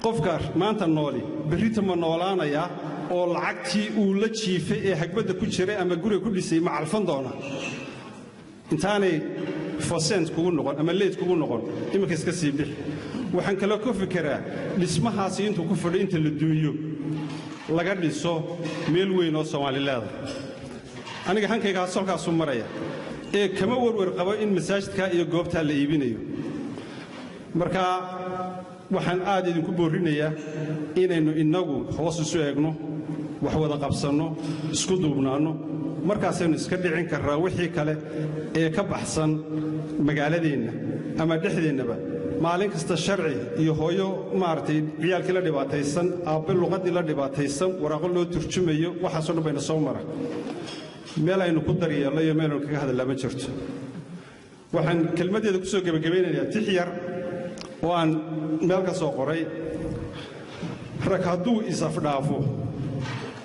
qofka maanta nooli berrita ma noolaanayaa oo lacagtii uu la jiifay ee hagbadda ku jiray ama guriga ku dhisay ma calfan doona? Intaanay for sent kugu noqon ama late kugu noqon, iminka iska sii bixi. Waxaan kaloo ka fekeraa dhismahaasi intuu ku fadho inta la duuyo laga dhiso meel weyn oo Soomaali leedahay. Aniga hankaygaas halkaasuu maraya ee kama werwer qabo in masaajidka iyo goobtaa la iibinayo. Marka waxaan aad idinku boorrinayaa inaynu innagu hoos isu eegno, wax wada qabsanno, isku duubnaanno. Markaasaynu iska dhicin karraa wixii kale ee ka baxsan magaaladeenna ama dhexdeennaba. Maalin kasta sharci iyo hooyo maaragtay ciyaalkii la dhibaataysan, aabbe luqaddii la dhibaataysan, waraaqo loo turjumayo, waxaasoo dhan bayna soo mara. Meel aynu ku daryeelno iyo meel aynu kaga hadallaa ma jirto. Waxaan kelmaddeeda ku soo gebagabaynayaa tix yar oo aan meel ka soo qoray. Rag hadduu is-afdhaafo,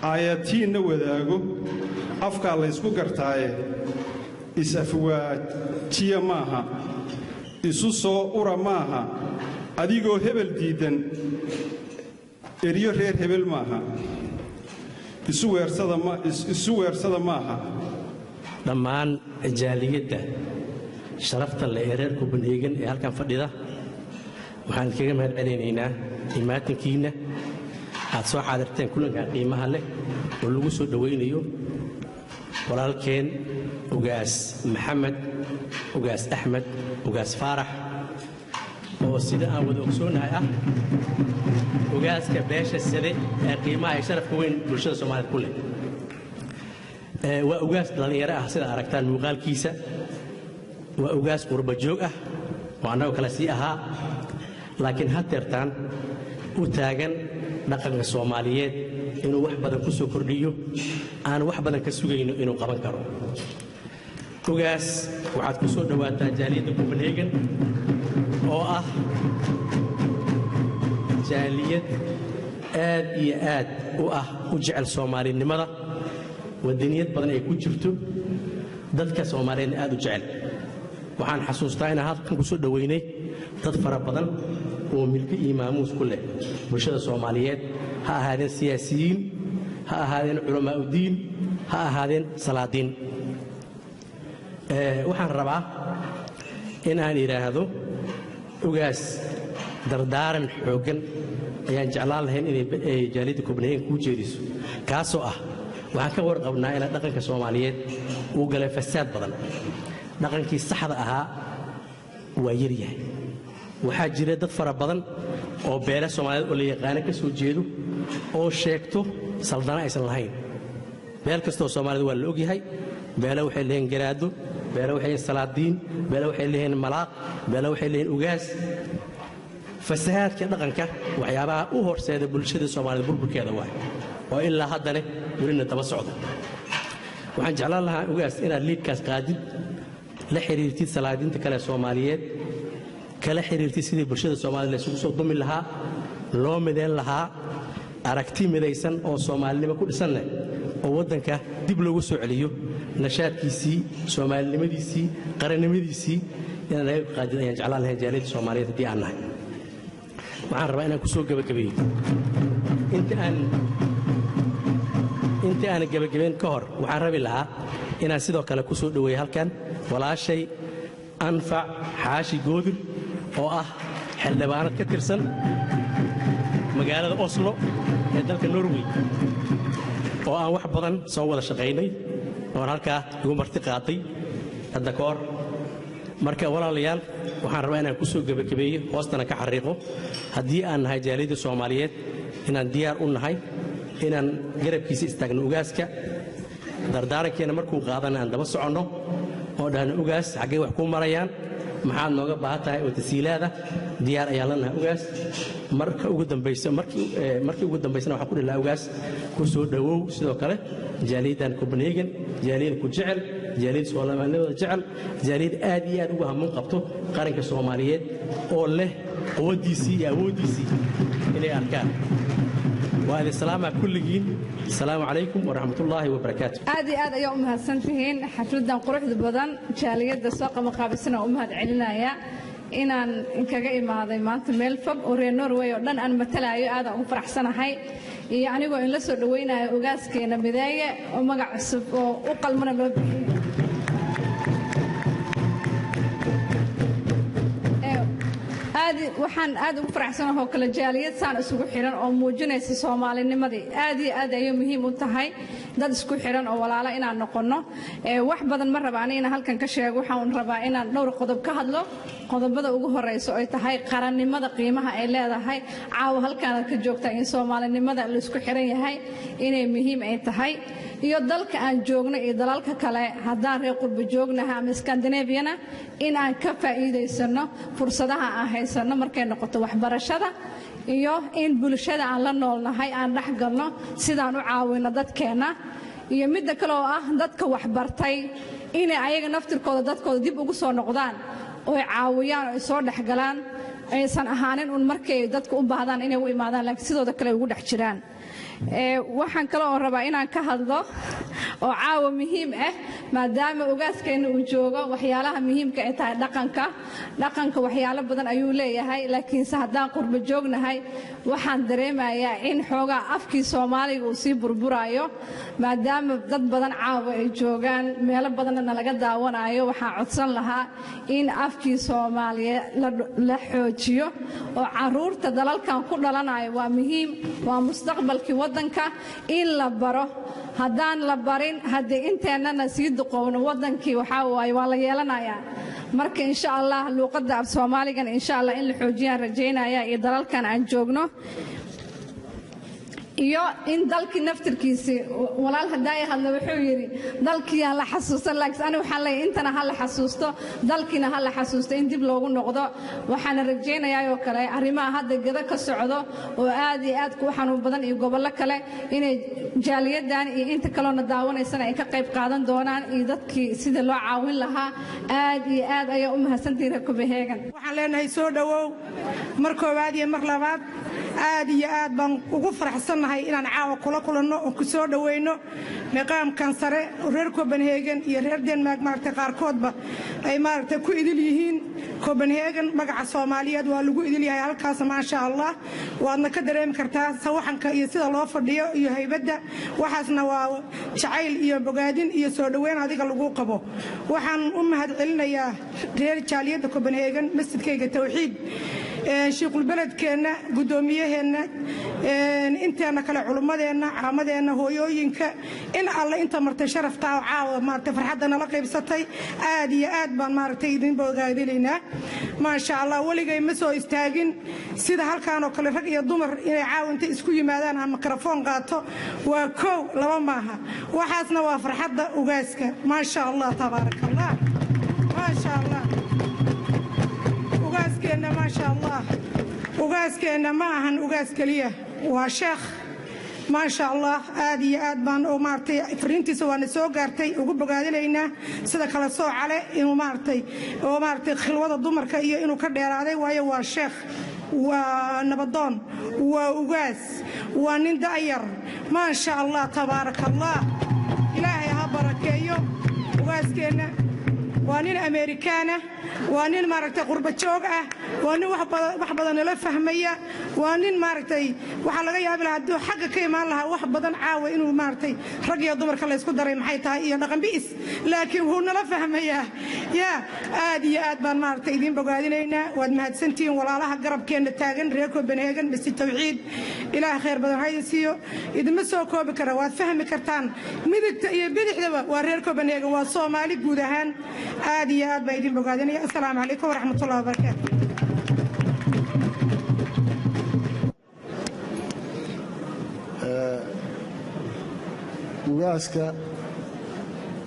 aayatiinna wadaago, afkaa laysku gartaaye, is-afwaajiya maaha, isu soo ura maaha, adigoo hebel diiddan eryo reer hebel maaha, isu weersada maaha. Dhammaan jaaliyadda sharafta leh ee reer Copenhagen ee halkan fadhida, waxaan kaga mahad celinaynaa imaatinkiinna aad soo xaadirteen kulankan qiimaha leh oo lagu soo dhowaynayo walaalkeen Ugaas Maxamed Ugaas Axmed Ugaas Faarax, oo sida aan wada ogsoonahay ah ugaaska beesha Sade ee qiimaha ay sharafka weyn bulshada Soomaaliyed ku leh. Waa ugaas dhallinyaro ah sida aragtaan muuqaalkiisa. Waa ugaas qurba joog ah oo annagoo kale sii ahaa, laakiin hadeertaan u taagan dhaqanka Soomaaliyeed inuu wax badan ku soo kordhiyo, aan wax badan ka sugayno inuu qaban karo. Ugaas, waxaad ku soo dhowaataa jaaliyadda Copenhagen oo ah jaaliyad aad iyo aad u ah u jecel Soomaalinimada, wadaniyad badan ay ku jirto, dadka Soomaaliyeedna aad u jecel. Waxaan xasuustaa inaan halkan ku soo dhoweynay dad fara badan oo milki iyo maamuus ku leh bulshada Soomaaliyeed, ha ahaadeen siyaasiyiin, ha ahaadeen culamaa'udiin, ha ahaadeen salaadiin. Waxaan rabaa in aan idhaahdo ugaas, dardaaran xooggan ayaan jeclaan lahayn inay jaaliyadda Copenhagen kuu jeediso, kaasoo ah waxaan ka warqabnaa inaa dhaqanka Soomaaliyeed uu galay fasaad badan. Dhaqankii saxda ahaa waa yaryahay. Waxaa jira dad fara badan oo beele Soomaaliyeed oo la yaqaano ka soo jeedo oo sheegto saldana aysan lahayn. Beel kastoo Soomaalida waa la ogyahay. Beele waxay leeyihiin garaado, beele waxay leeyihiin salaadiin, beele waxay leeyihiin malaaq, beele waxay leeyihiin ugaas. Fasahaadka dhaqanka waxyaabaha u horseeda bulshada Soomaalida burburkeeda waay, oo ilaa haddana welina daba socda. Waxaan jeclaan lahaa, ugaas, inaad liidkaas qaadid, la xiriirtid salaadiinta kale Soomaaliyeed, kala xiriirtid sidii bulshada Soomaalida la isugu soo dumi lahaa, loo midayn lahaa, aragti midaysan oo Soomaalinimo ku dhisan leh, oo waddanka dib loogu soo celiyo nashaadkiisii, Soomaalinimadiisii, qarannimadiisii inaad naga qaadid ayaan jeclaan lahayn jaaliyadda Soomaaliyeed haddii aan nahay. Waxaan rabaa inaan ku soo gebagabeeyo. Inta aanan gebagabeyn ka hor, waxaan rabi lahaa inaan sidoo kale ku soo dhoweeyo halkan walaashay Anfac Xaashi Goodir, oo ah xildhibaanad ka tirsan magaalada Oslo ee dalka Norway, oo aan wax badan soo wada shaqaynay, oon halkaa igu marti qaaday hadda ka hor. Marka walaalayaal, waxaan rabaa inaan ku soo gebagabeeyo, hoostana ka xariiqo, haddii aan nahay jaaliyadda Soomaaliyeed, inaan diyaar u nahay inaan garabkiisa istaagno ugaaska, dardaarankeena markuu qaadana aan daba soconno oo dhahno: "Ugaas, xaggee wax kuu marayaan? Maxaad nooga baahan tahay oo tasiilaada?" Diyaar ayaan la nahay ugaas. Marka ugu dambaysa, markii ugu dambaysana, waxaan ku dhihi lahaa: ugaas, ku soo dhowow sidoo kale jaaliyaddan Copenhagen, jaaliyad ku jecel, jaaliyad Soomaalinimada jecel, jaaliyad aad iyo aad ugu hamuun qabto qaranka Soomaaliyeed oo leh quwaddiisii iyo awooddiisii inay arkaan. Waa idin salaamaa kulligiin. Asalaamu calaykum waraxmatullaahi wabarakaatu. Aad iyo aad ayaa u mahadsan tihiin. Xafladan quruxda badan jaaliyadda soo qabanqaabisana u mahad celinaya. Inaan inkaga imaaday maanta meel fog oo reer Norway oo dhan aan matalaayo, aadaan ugu faraxsanahay, iyo anigoo in la soo dhowaynayo ugaaskeena Mideeye oo magac cusub oo u qalmana loo bixiyey. Aad waxaan aad ugu faraxsanahay oo kale jaaliyad saan isugu xiran oo muujinaysa Soomaalinimadii. Aad iyo aad ayay muhiim u tahay dad isku xiran oo walaalo inaan noqonno. Wax badan ma raba ani inaan halkan ka sheego. Waxaan rabaa inaan dhowr qodob ka hadlo. Qodobada ugu horeysa ay tahay qarannimada qiimaha ay leedahay. Caawa halkaanaad ka joogtaa in Soomaalinimada la isku xiran yahay inay muhiim ay tahay, iyo dalka aan joogno iyo dalalka kale haddaan reer qurbo joognaha ama Scandinaviana, in aan ka faa'iidaysano fursadaha aan haysano markay noqoto waxbarashada, iyo in bulshada aan la noolnahay aan dhex galno sidaan u caawino dadkeenna, iyo midda kale oo ah dadka waxbartay inay ayaga naftirkooda dadkooda dib ugu soo noqdaan oy caawiyaan oo ay soo dhexgalaan, aysan ahaanin un markay dadku u baahdaan inay u imaadaan, laakiin sidooda kale ay ugu dhex jiraan. Waxaan kale oo rabaa inaan ka hadlo oo caawa muhiim ah, maadaama ogaaskeenna uu joogo, waxyaalaha muhiimka ay tahay dhaqanka. Dhaqanka waxyaalo badan ayuu leeyahay, laakiinse haddaan qurbo joognahay, waxaan dareemayaa in xoogaa afkii Soomaaliga uu sii burburaayo. Maadaama dad badan caawa ay joogaan, meelo badanna nalaga daawanayo, waxaan codsan lahaa in afkii Soomaaliyeed la xoojiyo oo caruurta dalalkan ku dhalanayo waa muhiim, waa mustaqbalkii waddanka in la baro. Haddaan la barin, haddii inteennana sii duqowno, waddankii waxaa waaye waa la yeelanayaa. Marka insha Allah luuqadda af Soomaaligana insha Allah in la xoojiyaan rajaynaya, iyo dalalkan aan joogno, iyo in dalkii naftirkiisii. Walaal haddaaya hadla wuxuu yidhi dalkiiyaan la xasuusan, laakiin aniga waxaan leeyahay intana ha la xasuusto, dalkiina ha la xasuusto, in dib loogu noqdo. Waxaana rajaynayaa oo kale arrimaha hadda Gada ka socdo oo aad iyo aad ku xanuun badan iyo gobollo kale, inay jaaliyadan iyo inta kaloona daawanaysana ay ka qayb qaadan doonaan iyo dadkii sida loo caawin lahaa. Aad iyo aad ayaa u mahadsantihiin reer Copenhagen. Waxaan leenahay soo dhowow mar koowaad iyo mar labaad. Aad iyo aad baan ugu faraxsannahay inaan caawa kula kulanno oo ku soo dhowayno miqaamkan sare. Reer Copenhagen iyo reer Denmark, maaragtay, qaarkoodba ay, maaragtay, ku idil yihiin Copenhagen. Magaca Soomaaliyeed waa lagu idil yahay halkaas, maasha Allah. Waadna ka dareemi kartaa sawaxanka iyo sida loo fadhiyo iyo haybadda. Waxaasna waa jacayl iyo bogaadin iyo soo dhoweyn adiga lagu qabo. Waxaan u mahad celinayaa reer jaaliyadda Copenhagen, masjidkayga Tawxiid, shiikhulbeledkeenna, guddoomiyaheenna, inteena kale, culummadeenna, caamadeenna, hooyooyinka, in alle inta martay sharaftaa oo caawa, maaragtay, farxadda nala qaybsatay. Aad iyo aad baan, maaragtay, idin bogaadinaynaa, maasha Allah. Weligay ma soo istaagin sida halkaan oo kale rag iyo dumar inay caawa inta isku yimaadaan ama mikrafoon qaato. Waa kow, laba maaha. Waxaasna waa farxadda ugaaska. Maasha Allah, tabaaraka Allah, maasha Allah. Ugaaskeenna, maasha Allah, ugaaskeenna ma ahan ugaas keliya, waa sheekh, maasha Allah. Aad iyo aad baan oo, maaragtay, fariintiisa waana soo gaartay, ugu bogaadinaynaa sida kala soocale inuu, maaragtay, oo, maaragtay, khilwada dumarka iyo inuu ka dheeraaday, waayo waa sheekh, waa nabadoon, waa ugaas, waa nin da'yar, maasha Allah, tabaaraka Allah. Ilaahay ha barakeeyo ugaaskeenna. Waa nin Ameerikaana, waa nin, maaragtay, qurba joog ah, waa nin wax badan nala fahmaya, waa nin, maaragtay, waxaa laga yaabi lahaa hadduu xagga ka imaan lahaa wax badan caawa inuu, maaragtay, rag iyo dumarka laysku daray maxay tahay iyo dhaqan bi'is, laakiin wuu nala fahmayaa. Yaa aad iyo aad baan, maaragtay, idiin bogaadinaynaa. Waad mahadsantihiin walaalaha garabkeenna taagan, reer Copenhagen, Masjid Tawxiid. Ilaah khayr badan ha idin siiyo. Idinma soo koobi kara, waad fahmi kartaan. Midigta iyo bidixdaba waa reer Copenhagen, waa Soomaali guud ahaan. Aad iyo aad baa idin bogaadinaya. Assalaamu calaykum waraxmatullahi wabarakaatu. Ugaaska,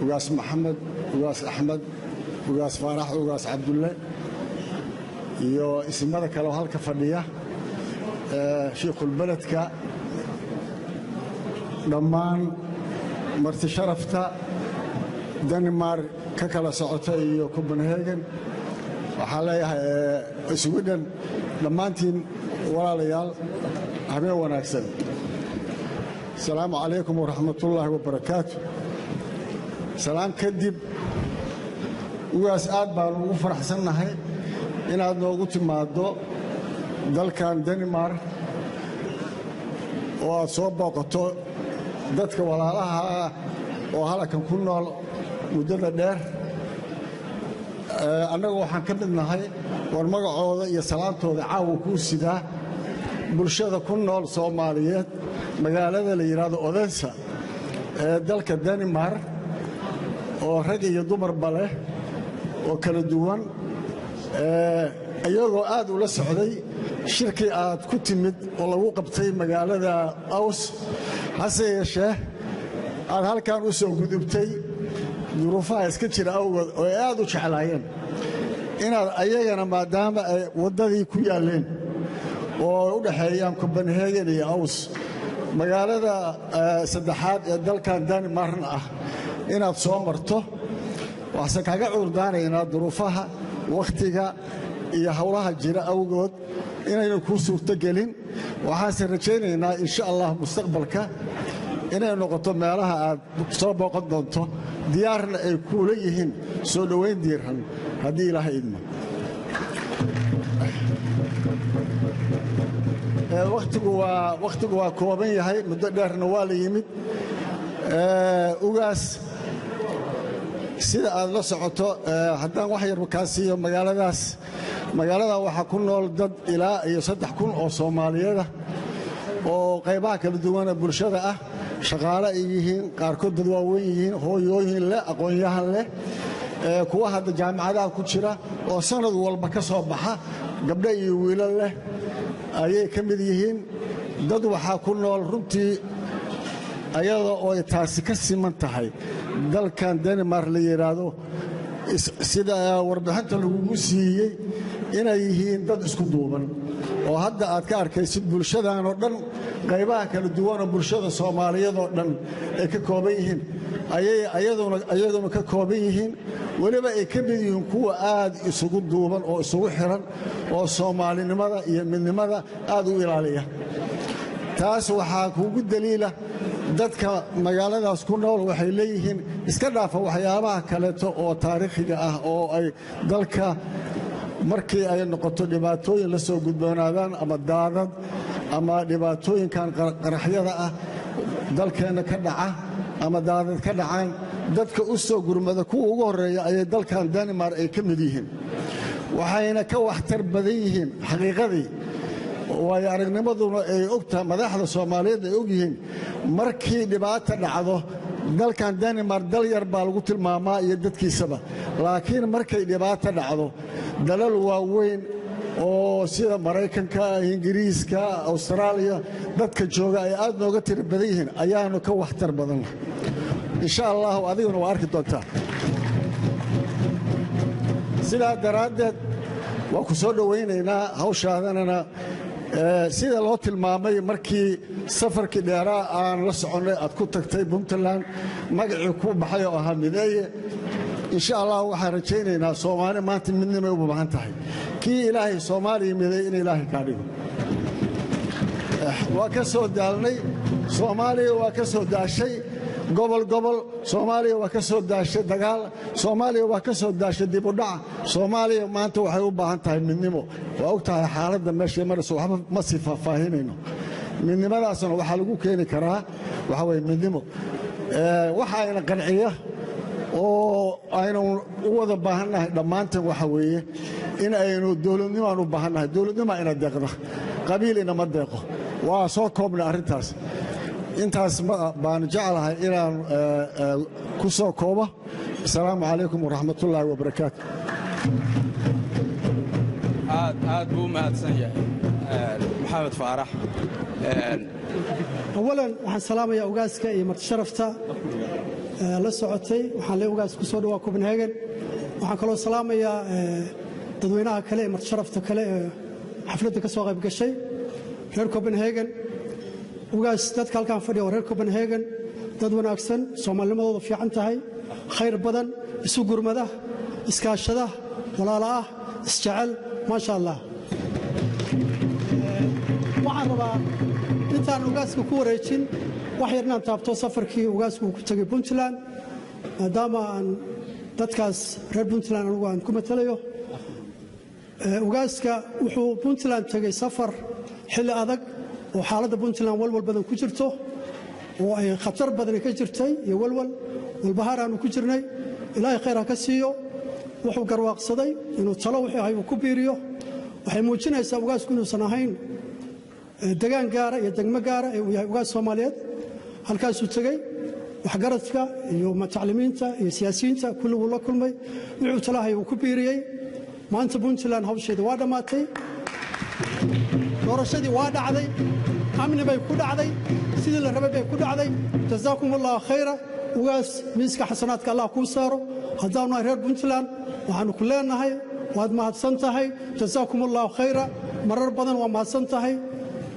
Ugaas Maxamed, Ugaas Axmed, Ugaas Faarax, Ugaas Cabdulle iyo isimada kale oo halka fadhiya, shiikhulbeledka, dhammaan marti sharafta Denmark ka kala socota iyo Copenhagen, waxaan leeyahay Sweden, dhammaantiin walaalayaal, habeen wanaagsan. Asalaamu calaykum waraxmatullaahi wabarakaatu. Salaam kadib, ugaas, aad baan ugu faraxsannahay inaad noogu timaaddo dalkan Denmark oo aad soo booqato dadka walaalaha ah oo halkan ku nool muddada dheer. Annagu waxaan ka mid nahay, war magacooda iyo salaantooda caawa kuu sidaa, bulshada ku nool Soomaaliyeed magaalada la yidhaahdo Odensa ee dalka Denmark, oo rag iyo dumarba leh oo kala duwan, iyagoo aad ula socday shirkii aad ku timid oo lagu qabtay magaalada Aws, hase yeeshee aad halkan u soo gudubtay duruufaha iska jira awgood, oo ay aad u jeclaayeen inaad ayagana, maadaama ay waddadii ku yaalleen oo ay u dhexeeyaan Copenhagen iyo Aws, magaalada saddexaad ee dalkan Danimarna ah, inaad soo marto. Waxaase kaaga cudurdaanaynaa duruufaha wakhtiga iyo howlaha jira awgood inaynu kuu suurtogelin. Waxaanse rajaynaynaa, insha Allah, mustaqbalka inay noqoto meelaha aad soo booqan doonto, diyaarna ay kuula yihiin soo dhowayn diiran haddii Ilaahay idmo. Wakhtigu waa kooban yahay, muddo dheerna waa la yimid. Ugaas, sida aad la socoto, haddaan wax yarba kaa siiyo, magaaladaas, magaaladan waxaa ku nool dad ilaa iyo 3000 oo Soomaaliyeeda oo qaybaha kala duwana bulshada ah, shaqaale ay yihiin qaarkood, dad waaweyn yihiin, hooyooyin leh, aqoon-yahan leh, kuwa hadda jaamacadaha ku jira oo sanad walba ka soo baxa, gabdho iyo wiilal leh ayay ka mid yihiin. Dad waxaa ku nool runtii, ayadoo oo ay taasi ka siman tahay dalkan Denmark la yidhaahdo, sida warbixinta lagugu siiyey, inay yihiin dad isku duuban oo hadda aad ka arkaysid bulshadan oo dhan. Qaybaha kala duwanoo bulshada Soomaaliyeed oo dhan ay ka kooban yihiin ayay ayaguna ka kooban yihiin. Weliba ay ka mid yihiin kuwa aad isugu duuban oo isugu xiran oo Soomaalinimada iyo midnimada aad u ilaaliya. Taas waxaa kugu daliila dadka magaaladaas ku nool waxay leeyihiin iska dhaafa waxyaabaha kaleeto oo taariikhiga ah oo ay dalka markii ay noqoto dhibaatooyin la soo gudboonaadaan ama daadad ama dhibaatooyinkan qaraxyada ah dalkeenna ka dhaca ama daadad ka dhacaan, dadka u soo gurmada kuwa ugu horreeya ayay dalkan Denmark ay ka mid yihiin. Waxayna ka waxtar badan yihiin xaqiiqadii, waayo aragnimaduna ay ogtahay, madaxda Soomaaliyeed ay og yihiin, markii dhibaata dhacdo dalkan Denmark dal yar baa lagu tilmaamaa iyo dadkiisaba, laakiin markay dhibaata dhacdo dalal waaweyn oo sida Maraykanka, Ingiriiska, Austraaliya dadka jooga ay aad nooga tiri badan yihiin ayaanu ka waxtar badanna. Insha Allahu adiguna waa arki doontaa. Sidaa daraaddeed waa ku soo dhowaynaynaa hawshaadanana. Sida loo tilmaamay markii safarkii dheeraa aan la soconnay aad ku tagtay Puntland, magacii ku baxay oo ahaa Mideeye, insha Allah waxaan rajaynaynaa Soomaali maanta midnimay u baahan tahay. Kii Ilaahay Soomaaliya mideey in Ilaahay kaa dhigo. Waa ka soo daalnay Soomaaliya, waa ka soo daashay gobol gobol, Soomaaliya waa ka soo daashay dagaal, Soomaaliya waa ka soo daashay dib u dhac. Soomaaliya maanta waxay u baahan tahay midnimo. Waa og tahay xaaladda meeshay marayso, waxba ma sii faahfaahinayno. Midnimadaasna waxaa lagu keeni karaa waxa weye midnimo. Waxa ayna qanciya oo aynu u wada baahannahay dhammaantan waxa weeye in aynu dowladnimaan u baahannahay. Dowladnima ina deeqda, qabiil inama deeqo. Waa soo koobnay arrintaas. Intaas baan jeclahay inaan ku soo koobo. Asalaamu calaykum waraxmatullaahi wabarakaatu. Aad aad buu u mahadsan yahay Maxamed Faarax. Awalan waxaan salaamayaa ugaaska iyo martisharafta la socotay. Waxaan le ugaas ku soo dhawaa Copenhagen. Waxaan kaloo salaamayaa dadweynaha kale ee martisharafta kale ee xafladda ka soo qayb gashay, reer Copenhagen. Ugaas, dadka halkaan fadhiya waa reer Copenhagen, dad wanaagsan, Soomaalinimadooda fiican tahay, khayr badan, isu gurmada, iskaashada, walaala ah, isjecel, maasha Allah. Waxaan rabaa intaan ugaaska ku wareejin wax yar inaan taabto safarkii ugaasku uu ku tegay Puntland, maadaama aan dadkaas reer Puntland anigu aan ku matalayo. Ugaaska wuxuu Puntland tegey safar xilli adag oo xaaladda Puntland walwal badan ku jirto oo ay khatar badani ka jirtay iyo walwal walbahaar aanu ku jirnay. Ilaahay khayr ha ka siiyo, wuxuu garwaaqsaday inuu talo wixii ahay uu ku biiriyo. Waxay muujinaysaa ugaasku inuusan ahayn degaan gaara iyo degmo gaara ee uu yahay ugaas Soomaaliyeed. Halkaasuu tegey, waxgaradka iyo mutacalimiinta iyo siyaasiyiinta kulli wuu la kulmay, wuxuu talahay uu ku biiriyey. Maanta Puntland hawsheeda waa dhammaatay, doorashadii waa dhacday, amni bay ku dhacday, sidii la rabay bay ku dhacday. Jazaakum Allahu khayra. Ugaas, miiska xasanaadka Allah kuu saaro. Haddaanu nahay reer Puntland waxaanu ku leenahay waad mahadsan tahay, jazaakum Allahu khayra. Marar badan waa mahadsan tahay.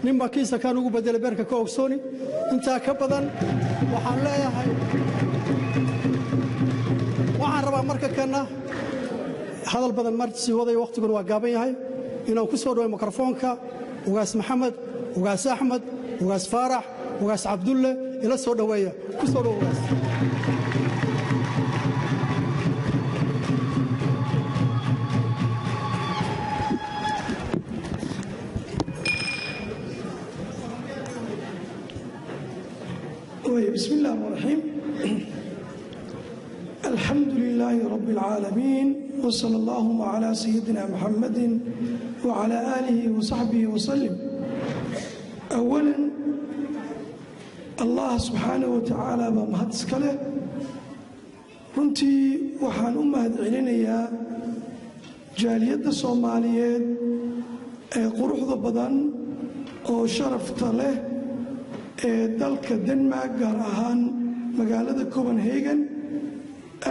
Ninbaa kiisa kaan ugu bedelay beerka ka ogsooni. Intaa ka badan waxaan leeyahay, waxaan rabaa marka kanna hadal badan mar sii waday, wakhtiguna waa gaaban yahay, inaan ku soo dhaway mikrofoonka Ugaas Maxamed, Ugaas Axmed, Ugaas Faarax, Ugaas Cabdulle. Ila soo dhoweeya. Ku soo dhow, ugaas. بسم الله الرحمن الرحيم. الحمد لله رب العالمين، وصلى اللهم على سيدنا محمد وعلى آله وصحبه وسلم. أولا الله سبحانه وتعالى baa mahad iska leh. Runtii waxaan u mahad celinayaa jaaliyadda Soomaaliyeed ee quruxda badan oo sharafta leh ee dalka Denmark, gaar ahaan magaalada Copenhagen.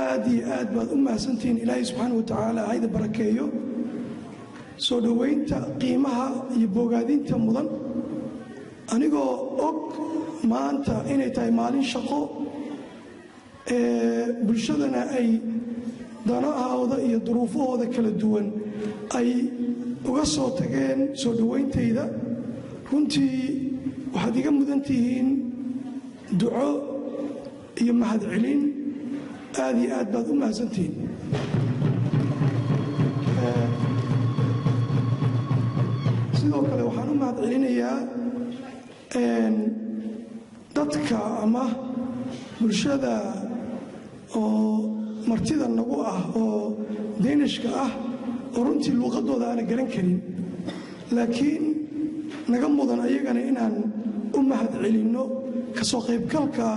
Aad iyo aad baad u mahadsantihiin. Ilaahay subxaana wa tacaala hayda barakeeyo soo dhoweynta qiimaha iyo bogaadinta mudan Anigoo og maanta inay tahay maalin shaqo, ee bulshadana ay danahooda iyo duruufahooda kala duwan ay uga soo tageen soo dhowayntayda, runtii waxaad iga mudan tihiin duco iyo mahadcelin. Aad iyo aad baad u mahadsantihiin. Sidoo kale waxaan u mahad celinayaa dadka ama bulshada oo martida nagu ah oo Danishka ah, oo runtii luuqadooda aanan garan karin, laakiin naga mudan ayagana inaan u mahad celinno ka soo qaybgalka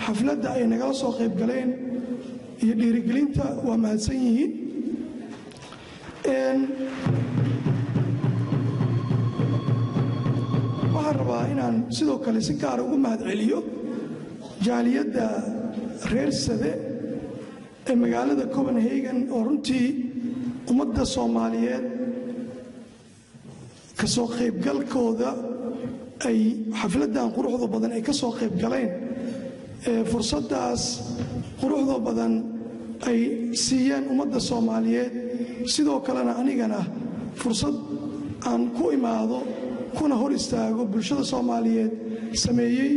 xafladda ay nagala soo qayb galeen iyo dhiirigelinta. Waa mahadsan yihiin. Waxaan rabaa inaan sidoo kale si gaara ugu mahad celiyo jaaliyadda reer Sade ee magaalada Copenhagen, oo runtii ummadda Soomaaliyeed ka soo qaybgalkooda ay xafladdan quruxda badan ay ka soo qayb galeen, fursaddaas quruxda badan ay siiyeen ummadda Soomaaliyeed. Sidoo kalena anigana fursad aan ku imaado kuna hor istaago bulshada Soomaaliyeed sameeyey.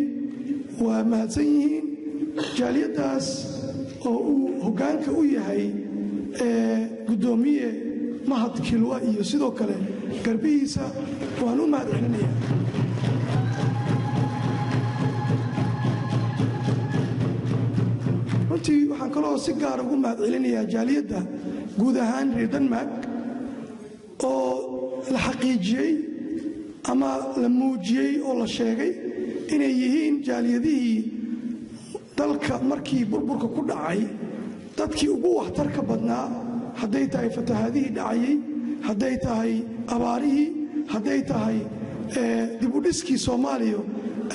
Waa mahadsan yihiin jaaliyaddaas oo uu hoggaanka u yahay guddoomiye Mahad Kilwa iyo sidoo kale garbihiisa. Waan u mahad celinaya. Runtii waxaan kaloo si gaara ugu mahad celinayaa jaaliyadda guud ahaan reer Denmark, oo la xaqiijiyey ama la muujiyey oo la sheegay inay yihiin jaaliyadihii dalka markii burburka ku dhacay dadkii ugu waxtarka badnaa, hadday tahay fatahaadihii dhacayey, hadday tahay abaarihii, hadday tahay dib u dhiskii Soomaaliya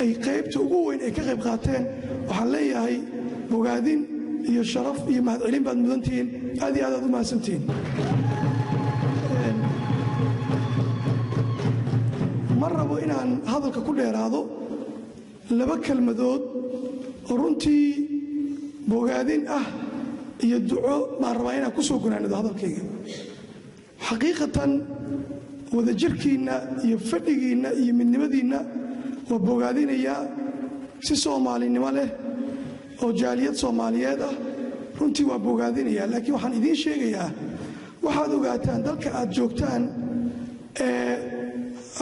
ay qaybta ugu weyn ay ka qayb qaateen. Waxaan leeyahay bogaadin iyo sharaf iyo mahadcelin baad mudantihiin. Aad iyo aad aad u mahadsantihiin. Ma rabo inaan hadalka ku dheeraado. Laba kelmadood oo runtii bogaadin ah iyo duco baan rabaa inaan ku soo gunaanado hadalkayga. Xaqiiqatan wadajirkiinna iyo fadhigiinna iyo midnimadiinna waa bogaadinayaa si Soomaalinimo leh oo jaaliyad Soomaaliyeed ah. Runtii waa bogaadinayaa, laakiin waxaan idiin sheegayaa, waxaad ogaataan dalka aad joogtaan ee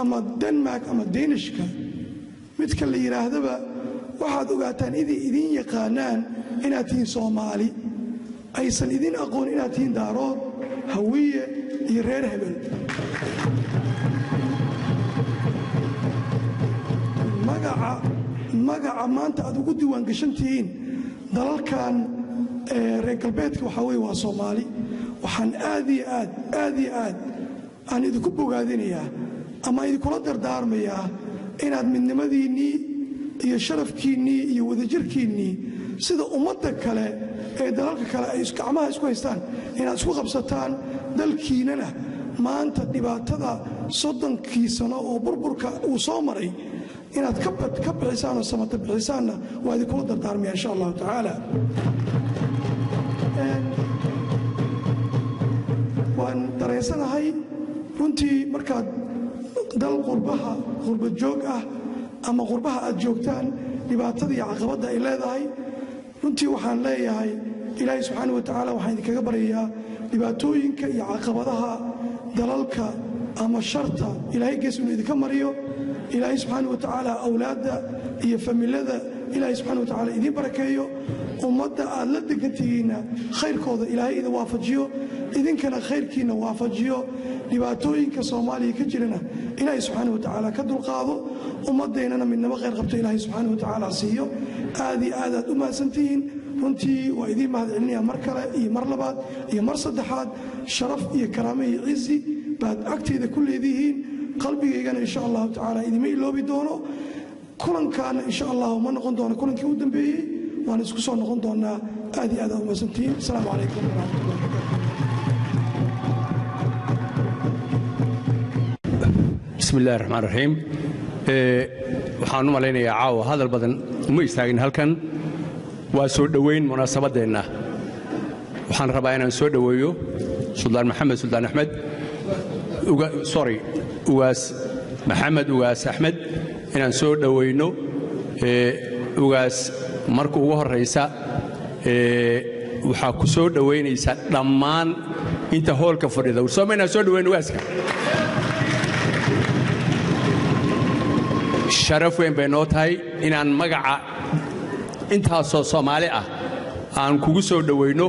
ama Denmark ama Danishka midka la yidhaahdaba, waxaad ogaataan inay idiin yaqaanaan inaad tihiin Soomaali, aysan idiin aqoon inaad tihiin Daarood, Hawiye iyo reer hebel. Magaca maanta aad ugu diiwaan gashan tihiin dalalkan reer galbeedka waxaa weye waa Soomaali. Waxaan aad iyo aad, aad iyo aad aan idinku bogaadinayaa ama idinkula dardaarmayaa inaad midnimadiinnii iyo sharafkiinnii iyo wadajirkiinnii, sida ummadda kale ee dalalka kale ay gacmaha isku haystaan, inaad isku qabsataan. Dalkiinana maanta dhibaatada 30kii sano oo burburka uu soo maray inaad ka bixisaan oo samata bixisaanna waa idinkula dardaarmaya, insha Allahu tacaala. Waan dareensanahay runtii markaad dal qurbaha, qurba joog ah ama qurbaha aad joogtaan, dhibaatada iyo caqabadda ay leedahay. Runtii waxaan leeyahay, Ilaahay subxaana wa tacaala waxaan idinkaga baryayaa dhibaatooyinka iyo caqabadaha dalalka ama sharta Ilaahay gees inuu idinka mariyo. Ilaahay subxaana wa tacaala awlaadda iyo familada Ilaahay subxana wa tacaala idiin barakeeyo. Ummadda aad la degantihiinna khayrkooda Ilaahay idin waafajiyo, idinkana khayrkiinna waafajiyo. Dhibaatooyinka Soomaaliya ka jirana Ilaahay subxaana wa tacaala ka dulqaado. Ummaddeennana midnimo khayr qabto Ilaahay subxaana wa tacaala siiyo. Aad iyo aad aad u mahadsantihiin. Runtii waa idiin mahad celinaya mar kale iyo mar labaad iyo mar saddexaad. Sharaf iyo karaamo iyo cizi baad agtayda ku leedihiin. Qalbigaygana insha Allahu tacaala idima iloobi doono. Kulankaana insha Allahu ma noqon doono kulankii u dambeeyey, waan isku soo noqon doonaa. Aad iyo aad aad u mahadsantihiin. Asalaamu calaykum waraxmatullahi wabarakatu. Bismi illahi raxmaan raxiim. Waxaan u malaynayaa caawa hadal badan uma istaagin halkan, waa soo dhowayn munaasabaddeenna. Waxaan rabaa inaan soo dhoweeyo Suldaan Maxamed Suldaan Axmed, sorry, Ugaas Maxamed Ugaas Axmed, inaan soo dhowayno. Ugaas, marka ugu horraysa waxaa ku soo dhowaynaysa dhammaan inta hoolka fadhida. Warsooma inaan soo dhowayn ugaaska? Sharaf weyn bay noo tahay inaan magaca intaasoo Soomaali ah aan kugu soo dhowayno.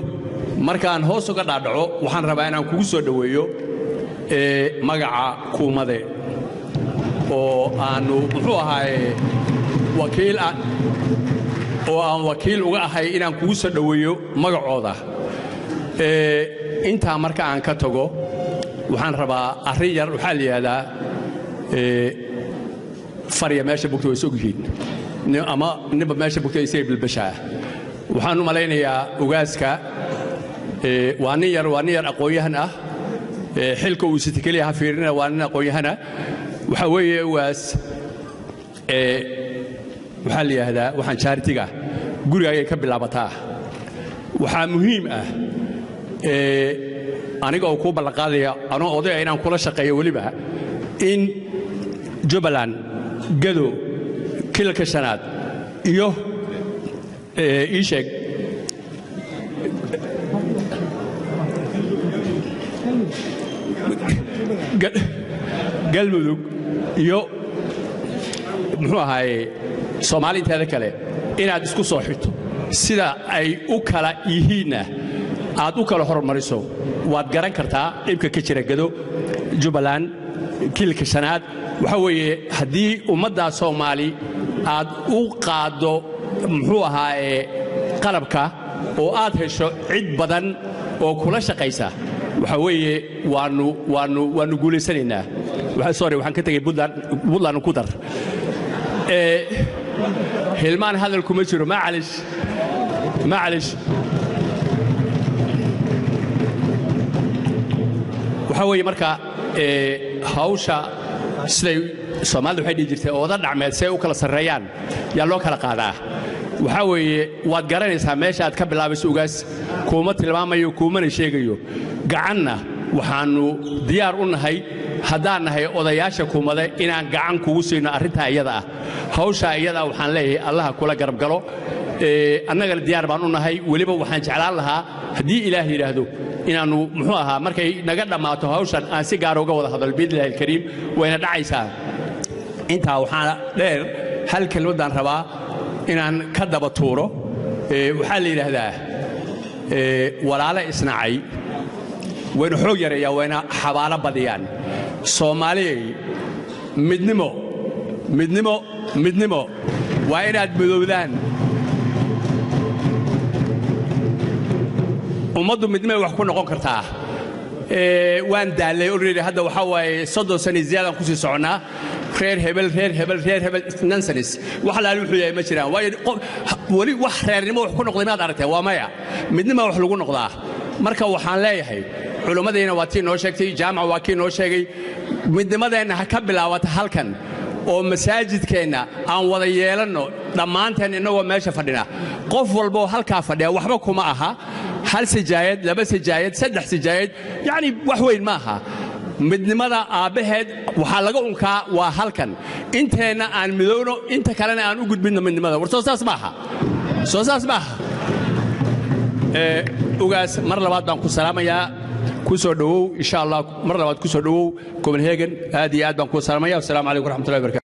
Markaan hoos uga dhaadhaco, waxaan rabaa inaan kugu soo dhoweeyo magaca Kuumade oo aannu muxuu ahaaye wakiil oo aan wakiil uga ahay inaan kugu soo dhoweeyo magacooda. Intaa marka aan ka tago, waxaan rabaa arrin yar. Waxaa la yidhahdaa farya meesha bugta way is og yihiin, ama ninba meesha bugta isaga bilbashaa. Waxaan u malaynayaa ugaaska waa nin yar, waa nin yar aqoon-yahan ah. Xilka uu sita keliya ha fiirina, waa nin aqoon-yahana. Waxaa weeye ugaas, waxaa la yidhaahdaa waxaan charity-ga gurigaagay ka bilaabataa. Waxaa muhiim ah aniga oo kuu ballanqaadaya anoo odaya inaan kula shaqeeyo weliba in Jubbaland, Gado, Kilalka Shanaad iyo ii sheeg Galmudug iyo muxuu ahaaye Soomaali inteeda kale inaad isku soo xirto, sida ay u kala yihiinna aad u kala hormariso. Waad garan kartaa dhibka ka jira Gado, Jubbaland, Kiilka Shanaad. Waxaa weeye haddii ummaddaa Soomaali aad u qaaddo muxuu ahaaye qalabka oo aad hesho cid badan oo kula shaqaysa, waxaa weeye waannu guulaysanaynaa. Sorry, waxaan ka tegey Puntland. Puntland ku dar. Hilmaan hadal kuma jiro, macalish, macalish. Waxaa weeye marka hawsha siday Soomaalida waxay dhihi jirtay ooda dhacmeed si ay u kala sarreeyaan yaa loo kala qaadaa. Waxaa weeye waad garanaysaa meesha aad ka bilaabayso, ugaas. Kuuma tilmaamayo, kuumana sheegayo. Gacanna waxaannu diyaar u nahay haddaan nahay odayaasha Kuumade inaan gacan kugu siino arrintaa iyada ah, hawshaa iyada ah. Waxaan leeyahay Allaha kula garab galo. Annagana diyaar baan u nahay. Weliba waxaan jeclaan lahaa haddii Ilaah yidhaahdo inaannu muxuu ahaa markay naga dhammaato hawshan aan si gaara uga wada hadal, biidnillahi alkariim. Wayna dhacaysaa. Intaa waxaa dheer, hal kelmaddaan rabaa inaan ka daba tuuro. Waxaa la yidhaahdaa walaalo isnacay wayna xoog yareeyaan, wayna xabaalo badiyaan. Soomaaliyay, midnimo, midnimo, midnimo! Waa inaad midowdaan. Ummaddu midnimay wax ku noqon kartaa. Waan daallay already. Hadda waxaa waaye 30 sano ziyaadaan kusii soconnaa. Reer hebel, reer hebel, reer hebel, nonsense. Wax laali wuxuu yahay ma jiraan. Waayo weli wax reernimo wax ku noqday maad aragteen? Waa maya. Midnima wax lagu noqdaa. Marka waxaan leeyahay culimmadayna waa tii noo sheegtay, Jaamac waa kii noo sheegay, midnimadeenna ha ka bilaabata halkan oo masaajidkeenna aan wada yeelanno dhammaanteen innagoo meesha fadhina. Qof walboo halkaa fadhiya waxba kuma aha hal sijaayad, laba sijaayad, saddex sijaayad, yacni wax weyn ma aha. Midnimada aabbaheed waxaa laga unkaa waa halkan. Inteenna aan midowno, inta kalena aan u gudbinno midnimada. War soo saas maaha? Soo saas maaha? Ugaas, mar labaad baan ku salaamayaa. Ku soo dhowow, insha Allah, mar labaad ku soo dhowow Copenhagen. Aad iyo aad baan ku salaamaya. Wasalaamu calaykum waraxmatullahi wabarakatu.